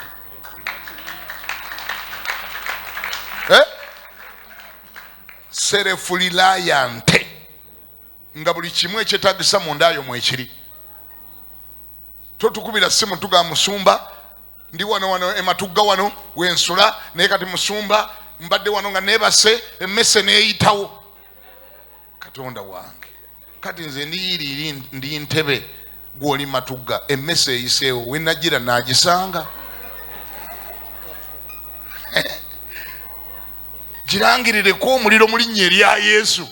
Self reliant. Nga buli kimu ekyetaagisa munda yo mwekiri. Totukubira simu tuga musumba, ndi wano wano ematugga wano wensula, naye kati musumba mbadde wano nga neebase emmese neeyitawo. Katonda wange, kati nze ndiyiriri ndi ntebe gw'oli matugga, emmese eyiseewo we najjira n'agisanga. Girangirireko omuliro mu linnya erya Yesu.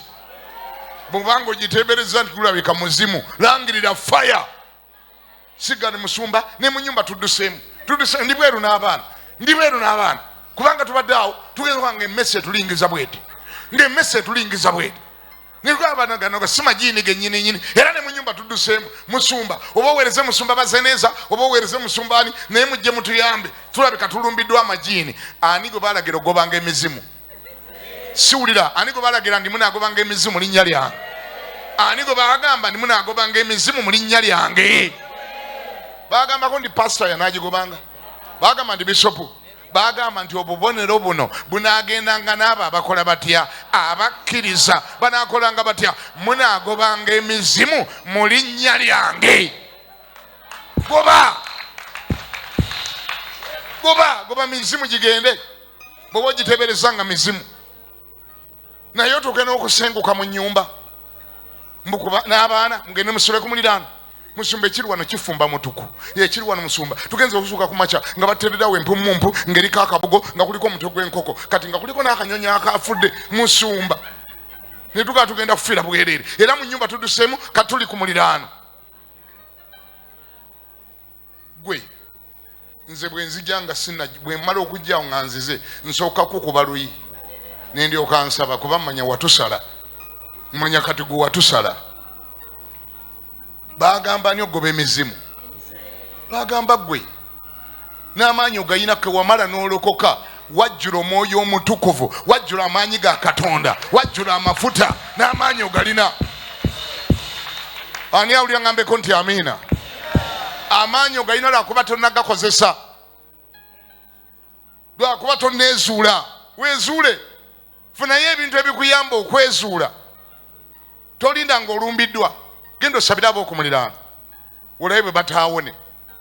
Bw'obanga ogiteebereza nti gulabika muzimu, langirira fire. Sigane musumba ne mu nnyumba tudduseemu, tudduse, ndi bweru n'abaana, ndi bweru n'abaana, kubanga tubadde awo tugenda kubanga emmese etulingiza bweti, ng'emmese etulingiza bweti. Nigamba gano si majiini gennyini nnyini, era ne mu nnyumba tudduseemu. Musumba oba oweereze musumba Bazeneza oba oweereze musumba ani, naye mujje mutuyambe, tulabika tulumbiddwa amajiini. Ani gwe baalagira okugobanga emizimu? Siwulira. Ani gwe baalagira ndi munaagobanga emizimu mu linnya lyange? Ani gwe baagamba ndi munaagobanga emizimu mu linnya lyange? Baagambako nti pasita yanaagigobanga, baagamba nti bisopu, baagamba nti obubonero buno bunaagendanga n'abo abakola batya, abakkiriza banaakolanga batya, munaagobanga emizimu mu linnya lyange. Goba, goba, goba mizimu gigende. Bw'oba ogiteebereza nga mizimu, naye otuuke n'okusenguka mu nnyumba mbukuba n'abaana mugende musule ku muliraano. Musumba ekiri wano kifumba mutuku, ekiri wano musumba tugenze okuzuuka ku makya nga batereddawo empumumpu ng'eriko akabugo nga kuliko omutwe gw'enkoko, kati nga kuliko n'akanyonyi akafudde. Musumba ne tugaa tugenda kufiira bwereere, era mu nnyumba tudduseemu kati tuli ku muliraano. Gwe nze bwe nzija nga sina, bwe mmala okujjawo nga nzize nsooka kukuba luyi ne ndyoka nsaba, kuba mmanya watusala, mmanya kati gwe watusala. Baagamba ani okugoba emizimu? Baagamba ggwe. N'amaanyi ogayina ke wamala n'olokoka, wajjula omwoyo omutukuvu, wajjula amaanyi ga Katonda, wajjula amafuta, n'amaanyi ogalina. Ani awulira ngambeko nti amiina? Amaanyi ogalina lwakuba tonnagakozesa, lwakuba tonneezuula. Weezuule, funayo ebintu ebikuyamba okwezuula. Tolinda ng'olumbiddwa, genda osabire ab'okumuliraano olabe bwe bataawone.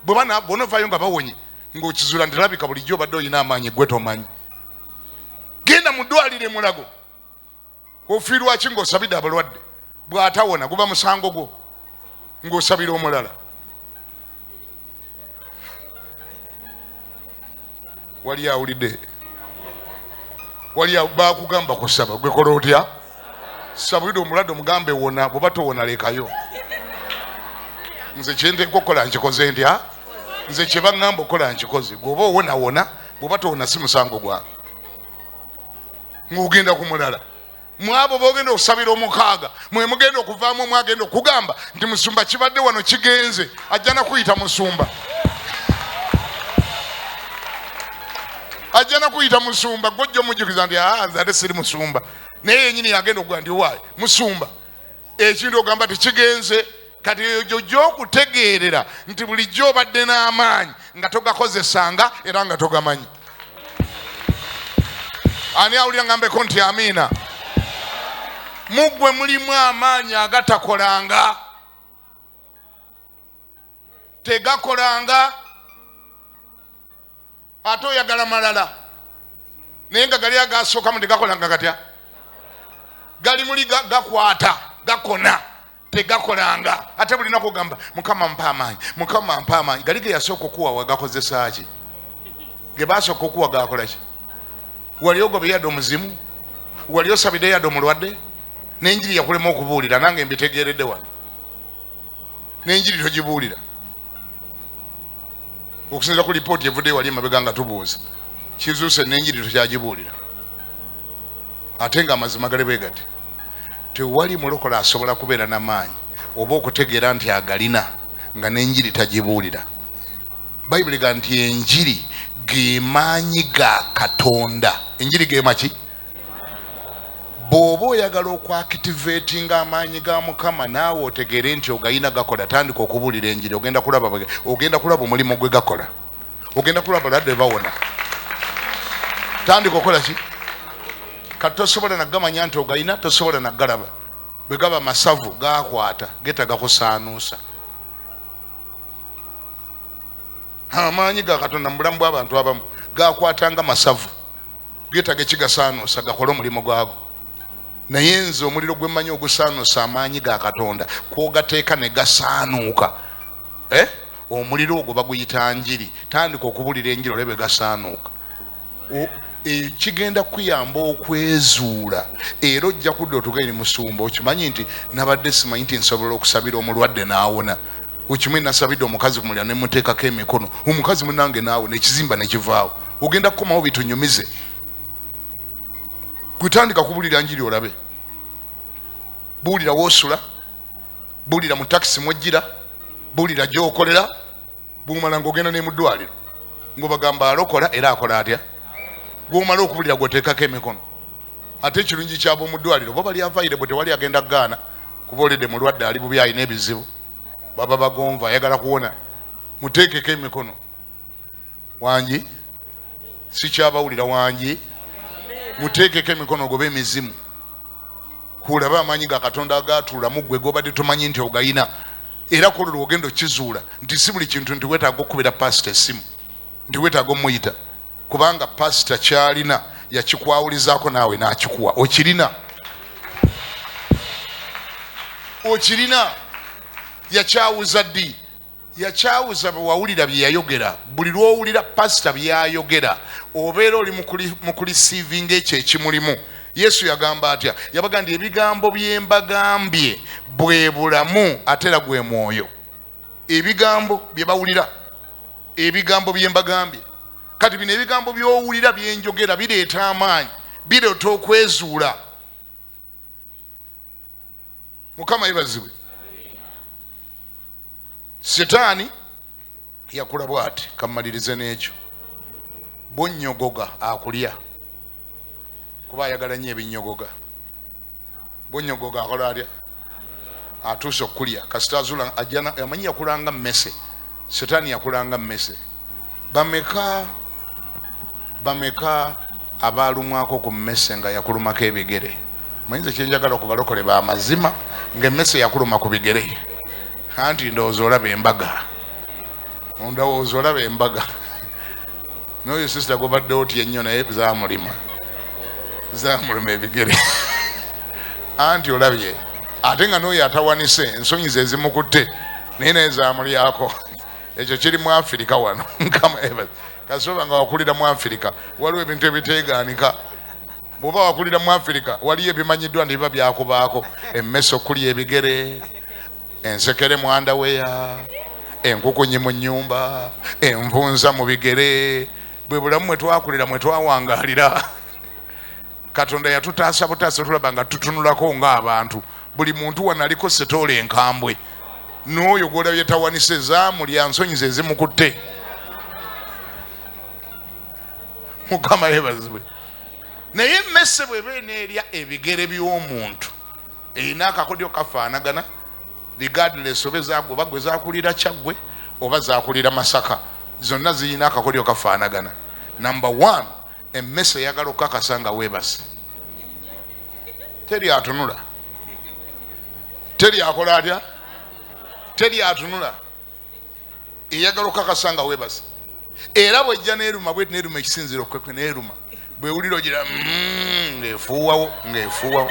Bw'onovaayo nga bawonye, ng'okizuula nti labika bulijjo obadde olina amaanyi gwe tomanyi. Genda mu ddwaliro e Mulago, ofiirwa ki ng'osabidde abalwadde? Bw'atawona guba musango gwo ng'osabira omulala. Wali awulidde? Wali baakugamba kusaba, gwe kola otya? Sabulidde omulwadde omugambe wona, bw'oba towona lekayo. Nze kye nteekwa okukola nkikoze ntya? Nze kye baŋŋamba okukola nkikoze. Bw'oba owona wona, bw'oba towona si musango gwange. Ng'ogenda ku mulala. Mu abo b'ogenda okusabira omukaaga mwe mugenda okuvaamu omu agenda okugamba nti musumba kibadde wano kigenze, ajja na kuyita musumba, ajja na kuyita musumba. Gwe ojja omujjukiza nti aa nze ate siri musumba, naye yennyini yagenda okugamba nti waayi musumba. Ekintu ogamba tekigenze, kati eyo gy'ojja okutegeerera nti bulijjo obadde n'amaanyi nga togakozesanga era nga togamanyi. Ani awulira ngambeko nti amiina? Mu ggwe mulimu amaanyi agatakolanga, tegakolanga, ate oyagala malala, naye nga gali agasookamu tegakolanga gatya? Gali muli gakwata, gakona, tegakolanga. Ate buli lunaku ogamba Mukama mpa amaanyi, Mukama mpa amaanyi. Gali ge yasooka okuwa wagakozesa ki? Ge baasooka okuwa gakola ki? Wali ogobye yadde omuzimu? Wali osabidde yadde omulwadde? N'enjiri yakulema okubuulira, nange mbitegeeredde wano. N'enjiri togibuulira okusinziira ku lipooti evuddeyo wali emabega nga tubuuza, kizuuse n'enjiri tokyagibuulira. Ate nga amazima gali bwe gati, tewali mulokole asobola kubeera na maanyi oba okutegeera nti agalina nga n'enjiri tagibuulira. Bayibuli egamba nti enjiri ge maanyi ga Katonda. Enjiri ge maki? Bw'oba oyagala okwakitiveetinga amaanyi ga Mukama, naawe otegeere nti ogayina gakola, tandika okubuulira enjiri. Ogenda kulaba omulimu gwe gakola, ogenda kulaba balwadde bawona. Tandika okukola ki? Kati tosobola nagamanya nti ogayina, tosobola nagalaba. Bwe gaba masavu gakwata, getaga kusaanuusa. Amaanyi ga Katonda mu bulamu bw'abantu abamu gakwatanga masavu, getaga ekigasaanuusa gakole omulimu gwago. Naye nze omuliro gwe mmanyi ogusaanuusa amaanyi ga Katonda kwogateeka ne gasaanuuka, omuliro ogwo baguyita njiri. Tandika okubulira enjiri olabe gasaanuuka. Kigenda kukuyamba okwezuula, era ojja kudda otugende musumba. Okimanyi nti nabadde simanyi nti nsobola okusabira omulwadde n'awona. Okimanyi nasabidde omukazi ku mulyango ne muteekako emikono, omukazi munnange n'awona, ekizimba ne kivaawo. Ogenda kukomawo bitunyumize. Kutandika kubulira njiri olabe. Buulira w'osula, buulira mu takisi mw'ojjira, buulira gy'okolera, bw'omala ng'ogenda ne mu ddwaliro ng'obagamba alokola era akola atya. Bw'omala okubulira gw'oteekako emikono. Ate ekirungi ky'ab'omu ddwaliro bo bali available, tewali agenda kugaana, kuba olidde mulwadde ali bubi, alina ebizibu, baba bagonvu, ayagala kuwona, muteekeko emikono. Wangi sikyabawulira, wangi muteekeko emikono gobe emizimu, olabe amaanyi ga Katonda agaatuula mu ggwe g'obadde tomanyi nti ogayina. Era ku olwo lw'ogenda okizuula nti si buli kintu nti weetaaga okukubira paasita essimu, nti weetaaga omuyita, kubanga paasita ky'alina yakikwawulizaako naawe n'akikuwa. Okirina, okirina. Yakyawuza ddi? Yakyawuza bwe wawulira bye yayogera. Buli lw'owulira pasita by'ayogera obeera oli mu kulisiivinga ekyo ekimulimu. Yesu yagamba atya? Yabagamba nti ebigambo bye mbagambye bwe bulamu ate era gwe mwoyo. Ebigambo bye bawulira, ebigambo bye mbagambye. Kati bino ebigambo by'owulira bye njogera bireeta amaanyi, bireeta okwezuula. Mukama yebazibwe. Setaani yakula bw'ati, kammalirize n'ekyo. Bw'onnyogoga akulya, kuba ayagala nnyo ebinnyogoga. Bw'onnyogoga akola atya? Atuuse okukulya. Kasita azula, ajja na, amanyi yakulanga mmese. Setaani yakulanga mmese. Bameka abaalumwako ku mmese nga yakulumako ebigere? Muyinza kye njagala okubalokole ba mazima ng'emmese yakuluma ku bigere. Anti ndowooza olaba embaga, ndowooza olaba embaga. N'oyo sisita gobadde otya ennyo, naye zaamulima ebigere. Anti olabye, ate nga n'oyo atawanise ensonyi ze zimukutte, naye zaamulyako. Ekyo kiri mu Afirika wano. Mukama yeebazibwe. Kasooba nga wakulira mu Afirika, waliwo ebintu ebiteegaanika. Bw'oba wakulira mu Afirika, waliyo ebimanyiddwa nti biba byakubaako. Emmese okulya ebigere, ensekere mu andaweya, enkukunyi mu nnyumba, envunza mu bigere. Bwe bulamu mwe twakulira, mwe twawangaalira. Katonda yatutaasa butaasa, tulaba nga tutunulako ng'abantu. Buli muntu wano aliko setoolo enkambwe. N'oyo gw'olabye tawanise zaamulya, nsonyi ze zimukutte. Mukama yeebazibwe. Naye emmese bw'eba eneerya ebigere by'omuntu, erina akakodyo kafaanagana, regardless oba ezagwe, oba gwe zakulira Kyaggwe oba zakulira Masaka, zonna zirina akakodyo kafaanagana. Number one, emmese eyagala okukakasa nga weebase. Teri atunula, teri akola atya, teri atunula. Eyagala okukakasa nga weebase. Era bw'ejja n'eruma bweti, n'eruma ekisinziiro kwekwe n'eruma, bw'ewulira ogira ng'efuuwawo, ng'efuuwawo.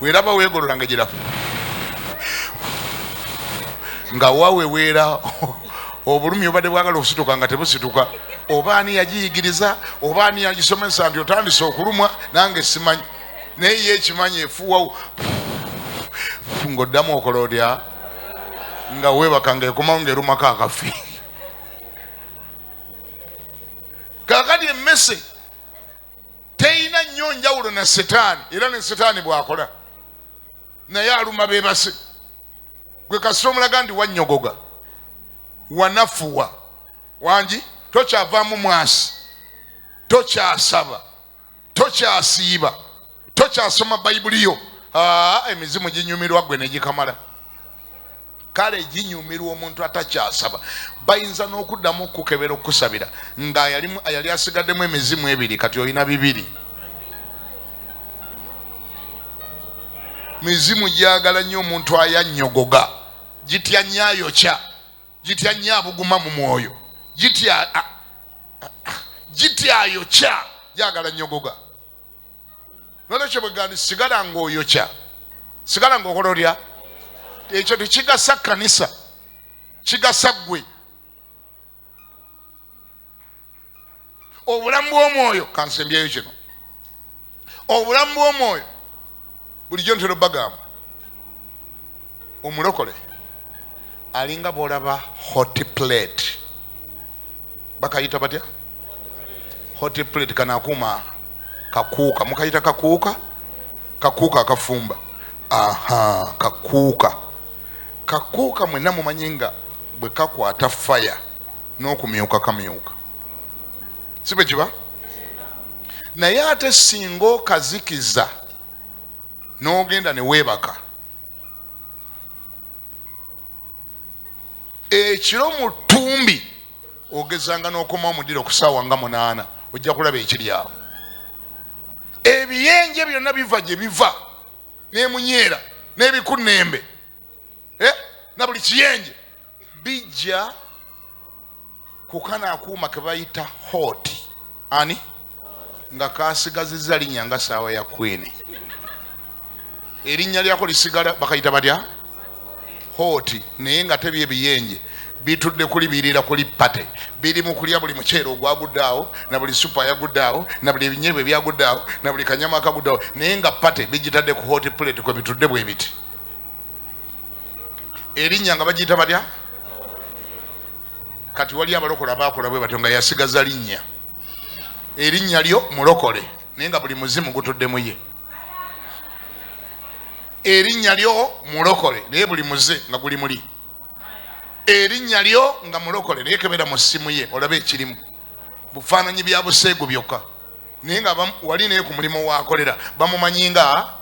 Bw'eraba weegolola nga gira nga waweweera obulumi obadde bwagala okusituka nga tebusituka. Oba ani yagiyigiriza, oba ani yagisomesa nti otandise okulumwa, nange simanyi, naye ye ekimanyi efuuwawo ng'oddamu okola otya nga weebaka ng'ekomawo ng'erumako akafi. Kaakati emmese teyina nnyo njawulo na setaani, era ne setaani bw'akola naye aluma beebase. Gwe kasita omulaga nti wannyogoga, wanafuwa, wangi tokyavaamu mwasi, tokyasaba, tokyasiiba. Tokyasoma Bayibuli yo. Emizimu ginyumirwa gwe ne gikamala. Kale ginyumirwa omuntu atakyasaba. Bayinza n'okuddamu okukebera okukusabira nga yali asigaddemu emizimu ebiri, kati olina bibiri. Mizimu gyagala nnyo omuntu ayannyogoga, gitya nnyo ayokya, gitya nnyo abuguma mu mwoyo, gitya ayokya, gyagala nnyogoga. Nolwekyo bwe gandi sigala ng'oyokya, sigala ng'okola otya? Ekyo tekigasa kkanisa, kigasa ggwe. Obulamu bw'omwoyo, kansembyeyo kino. Obulamu bw'omwoyo bulijjo ntera obbagamba, omulokole alinga bw'olaba hot plate. Bakayita batya? Hot plate, kano akuuma kakuuka, mukayita kakuuka? Kakuuka akafumba. Aha, kakuuka. Kakuuka mwenna mumanyi nga bwe kakwata fire n'okumyuka kamyuka, si bwe kiba? Naye ate singa okazikiza n'ogenda ne weebaka, ekiro mu ttumbi ogezanga n'okoma omudiro ku ssaawa nga 8, ojja kulaba ekiri awo. Ebiyenje byonna biva gye biva, n'emunyeera n'ebikunnembe, na buli kiyenje bijja ku kano akuuma ke bayita hot. Ani nga kasigazizza linnya nga ssaawa ya Queen, erinnya lyako lisigala, bakayita batya? Hot. Naye nga tebyo ebiyenje bitudde kuli, birira kuli pate, biri mu kulya buli muceere ogwagudde awo, na buli supu ayagudde awo, na buli ebinyeebwa ebyagudde awo, na buli kanyama akagudde awo, naye nga pate bigitadde ku hot plate kwe bitudde bwe biti. Erinnya nga bagiyita batya? Kati wali abalokole abaakola bwe batyo nga yasigaza linnya, erinnya lyo mulokole, naye nga buli muzimu gutudde mu ye. Erinnya lyo mulokole, naye buli muze nga guli muli. Erinnya lyo nga mulokole, naye kebera mu ssimu ye olabe ekirimu, bufaananyi bya buseegu byokka, naye nga wali naye ku mulimu waakolera bamumanyi nga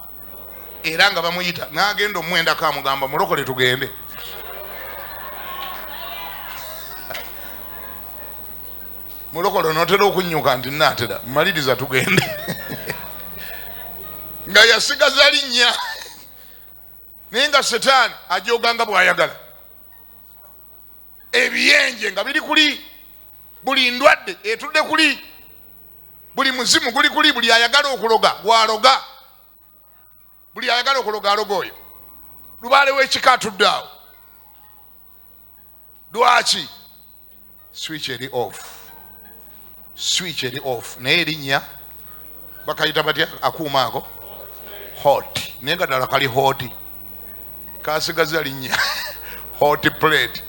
era nga bamuyita, n'agenda omwendako amugamba mulokole tugende. Mulokole onootera okunnyuka nti nnaatera, maliriza tugende. Nga yasigaza linnya, naye nga setaani ajooga nga bw'ayagala. Ebiyenje nga biri kuli, buli ndwadde etudde kuli, buli muzimu guli kuli, buli ayagala okuloga gw'aloga, buli ayagala okuloga aloga oyo. Lubaale w'ekika atudde awo. Lwaki? Switch eri off, switch eri off, naye erinnya bakayita batya? Akuuma ako hot, naye nga ddala kali hot, kasigaza linnya hot plate,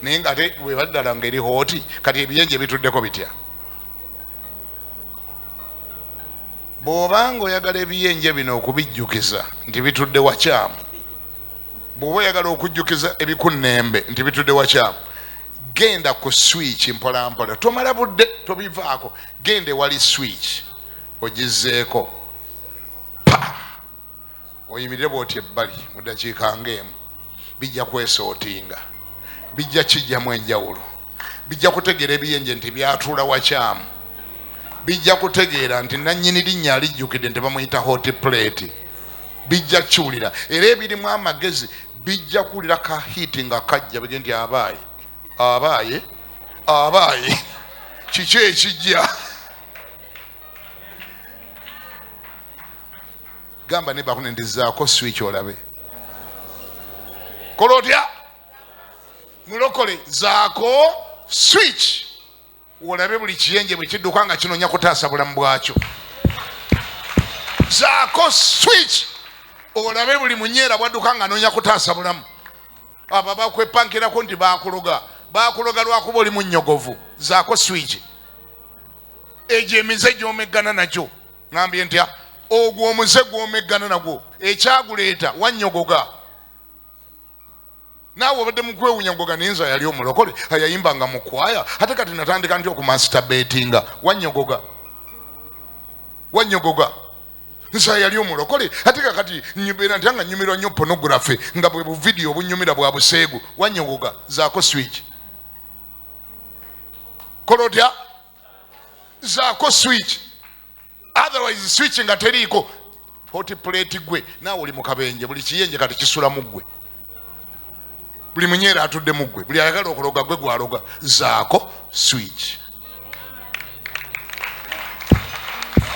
naye nga ate bweba ddala ng'eri hot, kati ebiyenje bituddeko bitya? Bw'obanga oyagala ebiyenje bino okubijjukiza nti bitudde wakyamu, bw'oba oyagala okujjukiza ebikunnembe nti bitudde wakyamu, genda ku switch mpola mpola, tomala budde, tobivaako, genda ewali switch ogizeeko, pa oyimirire bw'oti ebbali mu ddakiika ng'emu, bijja kwesootinga, bijja kijjamu enjawulo, bijja kutegeera ebiyenje nti byatuula wakyamu, bijja kutegeera nti nannyini linnya alijjukidde nti bamuyita hot plate, bijja kiwulira. Era ebirimu amagezi bijja kuwulira ka heat nga kajja, bigende nti abaaye abaaye abaaye, kiki ekijja? Gamba ne bakune ndizaako switch olabe. Kola otya? Mulokole zaako switch olabe buli kiyenje bwe kidduka nga kinoonya kutaasa bulamu bwakyo. Zaako switch olabe buli munyeera bwadduka nga anoonya kutaasa bulamu. Abo abakwepankirako nti baakuloga, baakuloga lwakuba oli munnyogovu. Zaako switch. Egyo emize gy'omeggana nagyo, ngambye ntya? Ogwo omuze gw'omeggana nagwo ekyaguleeta wannyogoga. Naawe obadde mu kwewuunya ngoga naye nze yali omulokole ayayimbanga mu kwaya, ate kati natandika ntya okumasturbatinga? Wannyogoga, wannyogoga. Nsa yali omulokole ate kakati nyumira ntya nga nyumirwa nnyo pornography nga bwe buvidiyo obunyumira bwa buseegu. Wanyogoga, zaako switch. Kola otya? Zaako switch. Otherwise switch nga teriiko hot plate gwe naawe oli mu kabenje, buli kiyenje kati kisula mu ggwe, buli munyeera atudde mu ggwe, buli ayagala okuloga gwe gwaloga. Zaako switch.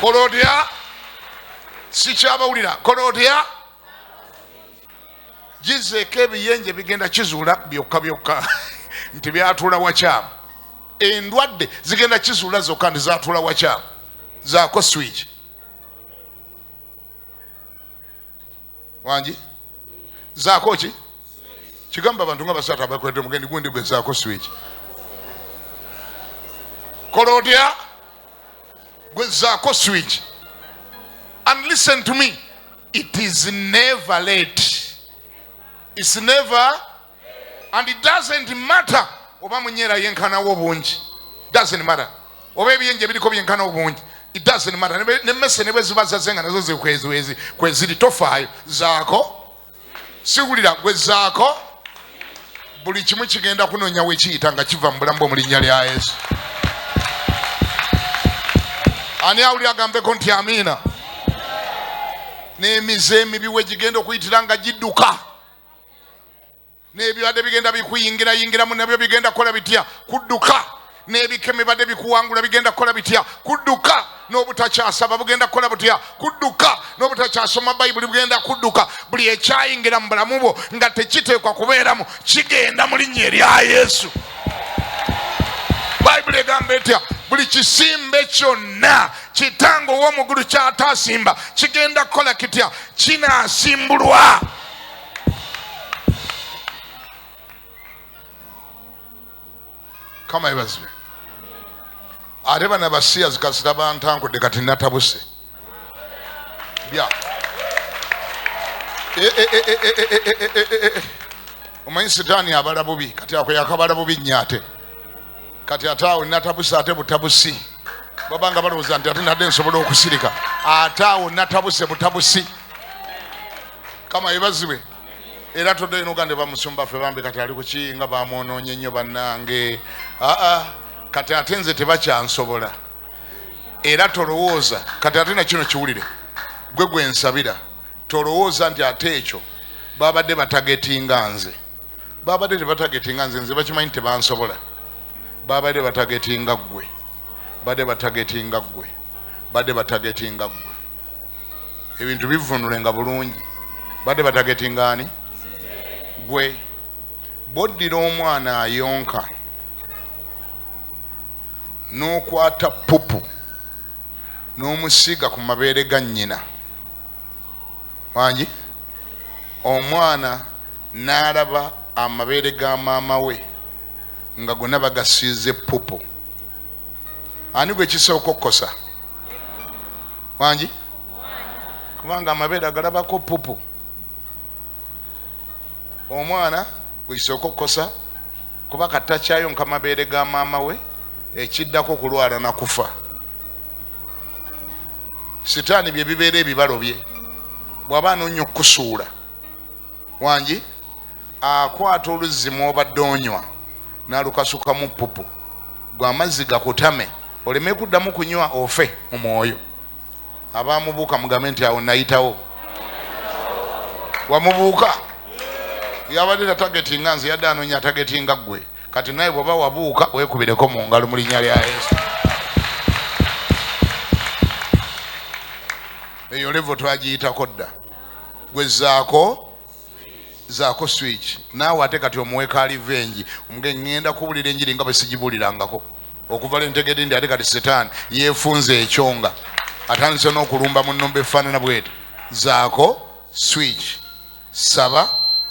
Kola otya? Sikyabawulira. Kola otya? Gizeeko ebiyenje bigenda kizuula byokka byokka nti byatuula wakyamu. Endwadde zigenda kizuula zokka nti zaatuula wakyamu. Zaako switch. Wangi? Zaako ki? Kigamba abantu nga basatu abakwete omugendi gundi gwe zaako switch. Kola otya? Gwe zaako switch. And listen to me, it is never late. It's never, and it doesn't matter oba munyeera yenkanawo obungi. Doesn't matter. Oba ebiyenje biriko byenkanawo obungi. It doesn't matter. Ne mmese ne bwe ziba zaze nga nazo zikwezi kweziri tofaayo. Zaako. Siwulira gwe zaako. Buli kimu kigenda kunoonya we kiyita nga kiva mu bulamu bwo mu linnya lya Yesu. Ani awulira agambeko nti amiina? N'emize emibi we gigenda okuyitira nga gidduka. N'ebibadde bigenda bikuyingirayingiramu nabyo bigenda kukola bitya? Kudduka. N'ebikemo bibadde bikuwangula bigenda kukola bitya? Kudduka. N'obutakyasaba bugenda kukola butya? Kudduka. N'obutakyasoma Bayibuli bugenda kudduka. Buli ekyayingira mu bulamu bwo nga tekiteekwa kubeeramu kigenda mu linnya erya Yesu. Bayibuli egamba etya? Buli kisimbe kyonna kitange ow'omu ggulu ky'ataasimba kigenda kukola kitya? Kinaasimbulwa. Kama ebazibwe. Ate bano abasiyazi kasita bantankudde kati natabuse. Bya. Omanyi sitaani abala bubi, kati ako yakabala bubi nnyo ate. Kati ate awo natabuse ate butabusi. Baba nga balowooza nti ate nadde nsobola okusirika. Ate awo natabuse butabusi. Kama ebazibwe. Era todde eno gande bamusumba ffe bambi kati ali kuki nga bamwonoonye nnyo bannange. Aa, kati ate nze tebakyansobola. Era tolowooza kati ate na kino kiwulire, gwe gwe nsabira, tolowooza nti ate ekyo babadde batagetinga nze. Babadde tebatagetinga nze, nze bakimanyi tebansobola. Babadde batagetinga ggwe, badde batagetinga ggwe, badde batagetinga ggwe. Ebintu bivvuunule nga bulungi. Badde batagetinga ani? Gwe. Bw'oddira omwana ayonka n'okwata pupu n'omusiiga ku mabeere ga nnyina, wangi, omwana n'alaba amabeere ga maama we nga gonna bagasiize pupu, ani gwe kisooka okukosa? Wangi? Kubanga amabeere agalabako pupu. Omwana gwe kisooka okukosa kuba katakyayonka mabeere ga maama we, ekiddako kulwala na kufa. Sitaani bye bibeera ebibalo bye bw'aba anoonya okukusuula, wangi, akwata oluzzi mw'obadde onywa n'alukasukamu pupu, gwe amazzi gakutame oleme kuddamu kunywa ofe mu mwoyo. Abamubuuka mugambe nti awo nayitawo. Wamubuuka? Yabadde tatagetinga nze, yadde anoonya atagetinga ggwe. Kati naye bw'oba wabuuka weekubireko mu ngalo mu linnya lya Yesu. Eyo levo twagiyitako dda. Gwe zaako, zaako switch. Naawe ate kati omuwe ka revenge, omuge ŋŋenda kubuulira enjiri nga bwe sigibuulirangako. Okuva lwe ntegedde nti ate kati Setaani yeefunze ekyonga, atandise n'okulumba mu nnumba efaanana bw'eti. Zaako switch, saba,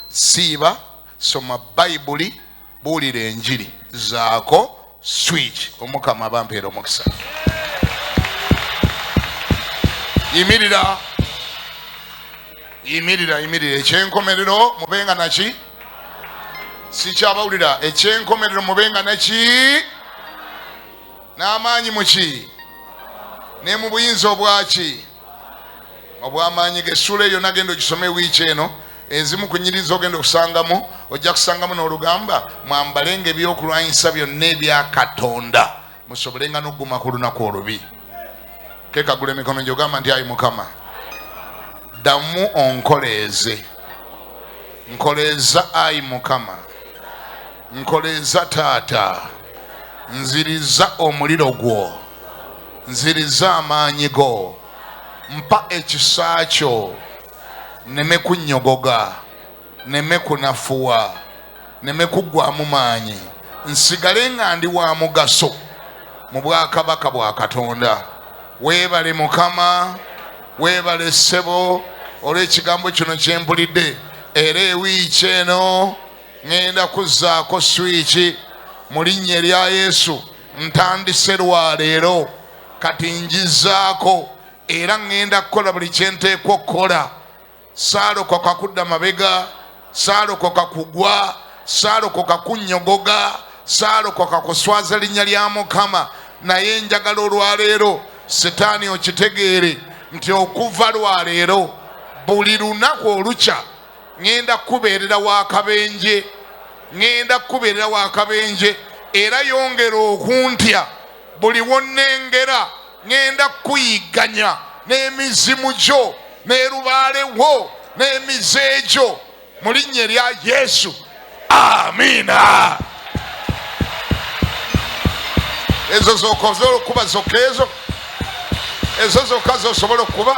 siiba, soma Bayibuli, buulira enjiri. Zaako switch. Omukama abampeera omukisa. Yimirira, yimirira, yimirira. Ekyenkomerero mubenga naki? Sikyabawulira. Ekyenkomerero mubenga naki? N'amaanyi muki? Ne mu buyinza obwaki? Obw'amaanyi ge. Essuula eyo nagenda ogisome wiiki eno. Ezimu ku nnyiriri z'ogenda okusangamu, ojja kusangamu n'olugamba, mwambalenga ebyokulwanyisa byonna ebya Katonda, musobolenga n'okuguma ku lunaku olubi. Kekagula emikono gy'ogamba nti, ayi Mukama, ddamu onkoleeze, nkoleeza ayi Mukama, nkoleeza taata, nziriza omuliro gwo, nziriza amaanyi go, mpa ekisa kyo, nneme kunnyogoga, nneme kunafuwa, nneme kuggwamu maanyi, nsigale nga ndi wa mugaso mu bwakabaka bwa Katonda. Weebale Mukama, weebale ssebo olw'ekigambo kino kye mpulidde. Era ewiiki eno ŋŋenda kuzzaako swiki mu linnya erya Yesu. Ntandise lwaleero, kati ngizaako, era ŋŋenda kukola buli kye nteekwa okukola. Saalokoka kudda mabega, saalokoka kugwa, saalokoka kunnyogoga, saalokoka kuswaza linnya lya Mukama. Naye njagala olwaleero Sitaani okitegeere nti okuva lwaleero buli lunaku olukya ŋŋenda kukubeerera wa kabenje, ŋŋenda kukubeerera wa kabenje. Era yongera okuntya buli wonnengera, ŋŋenda kukuyigganya n'emizimu gyo n'erubaale wo n'emize gyo mu linnya erya Yesu. Amiina. Ezo zokka osobola okukuba zokka, ezo zokka zosobola okukuba.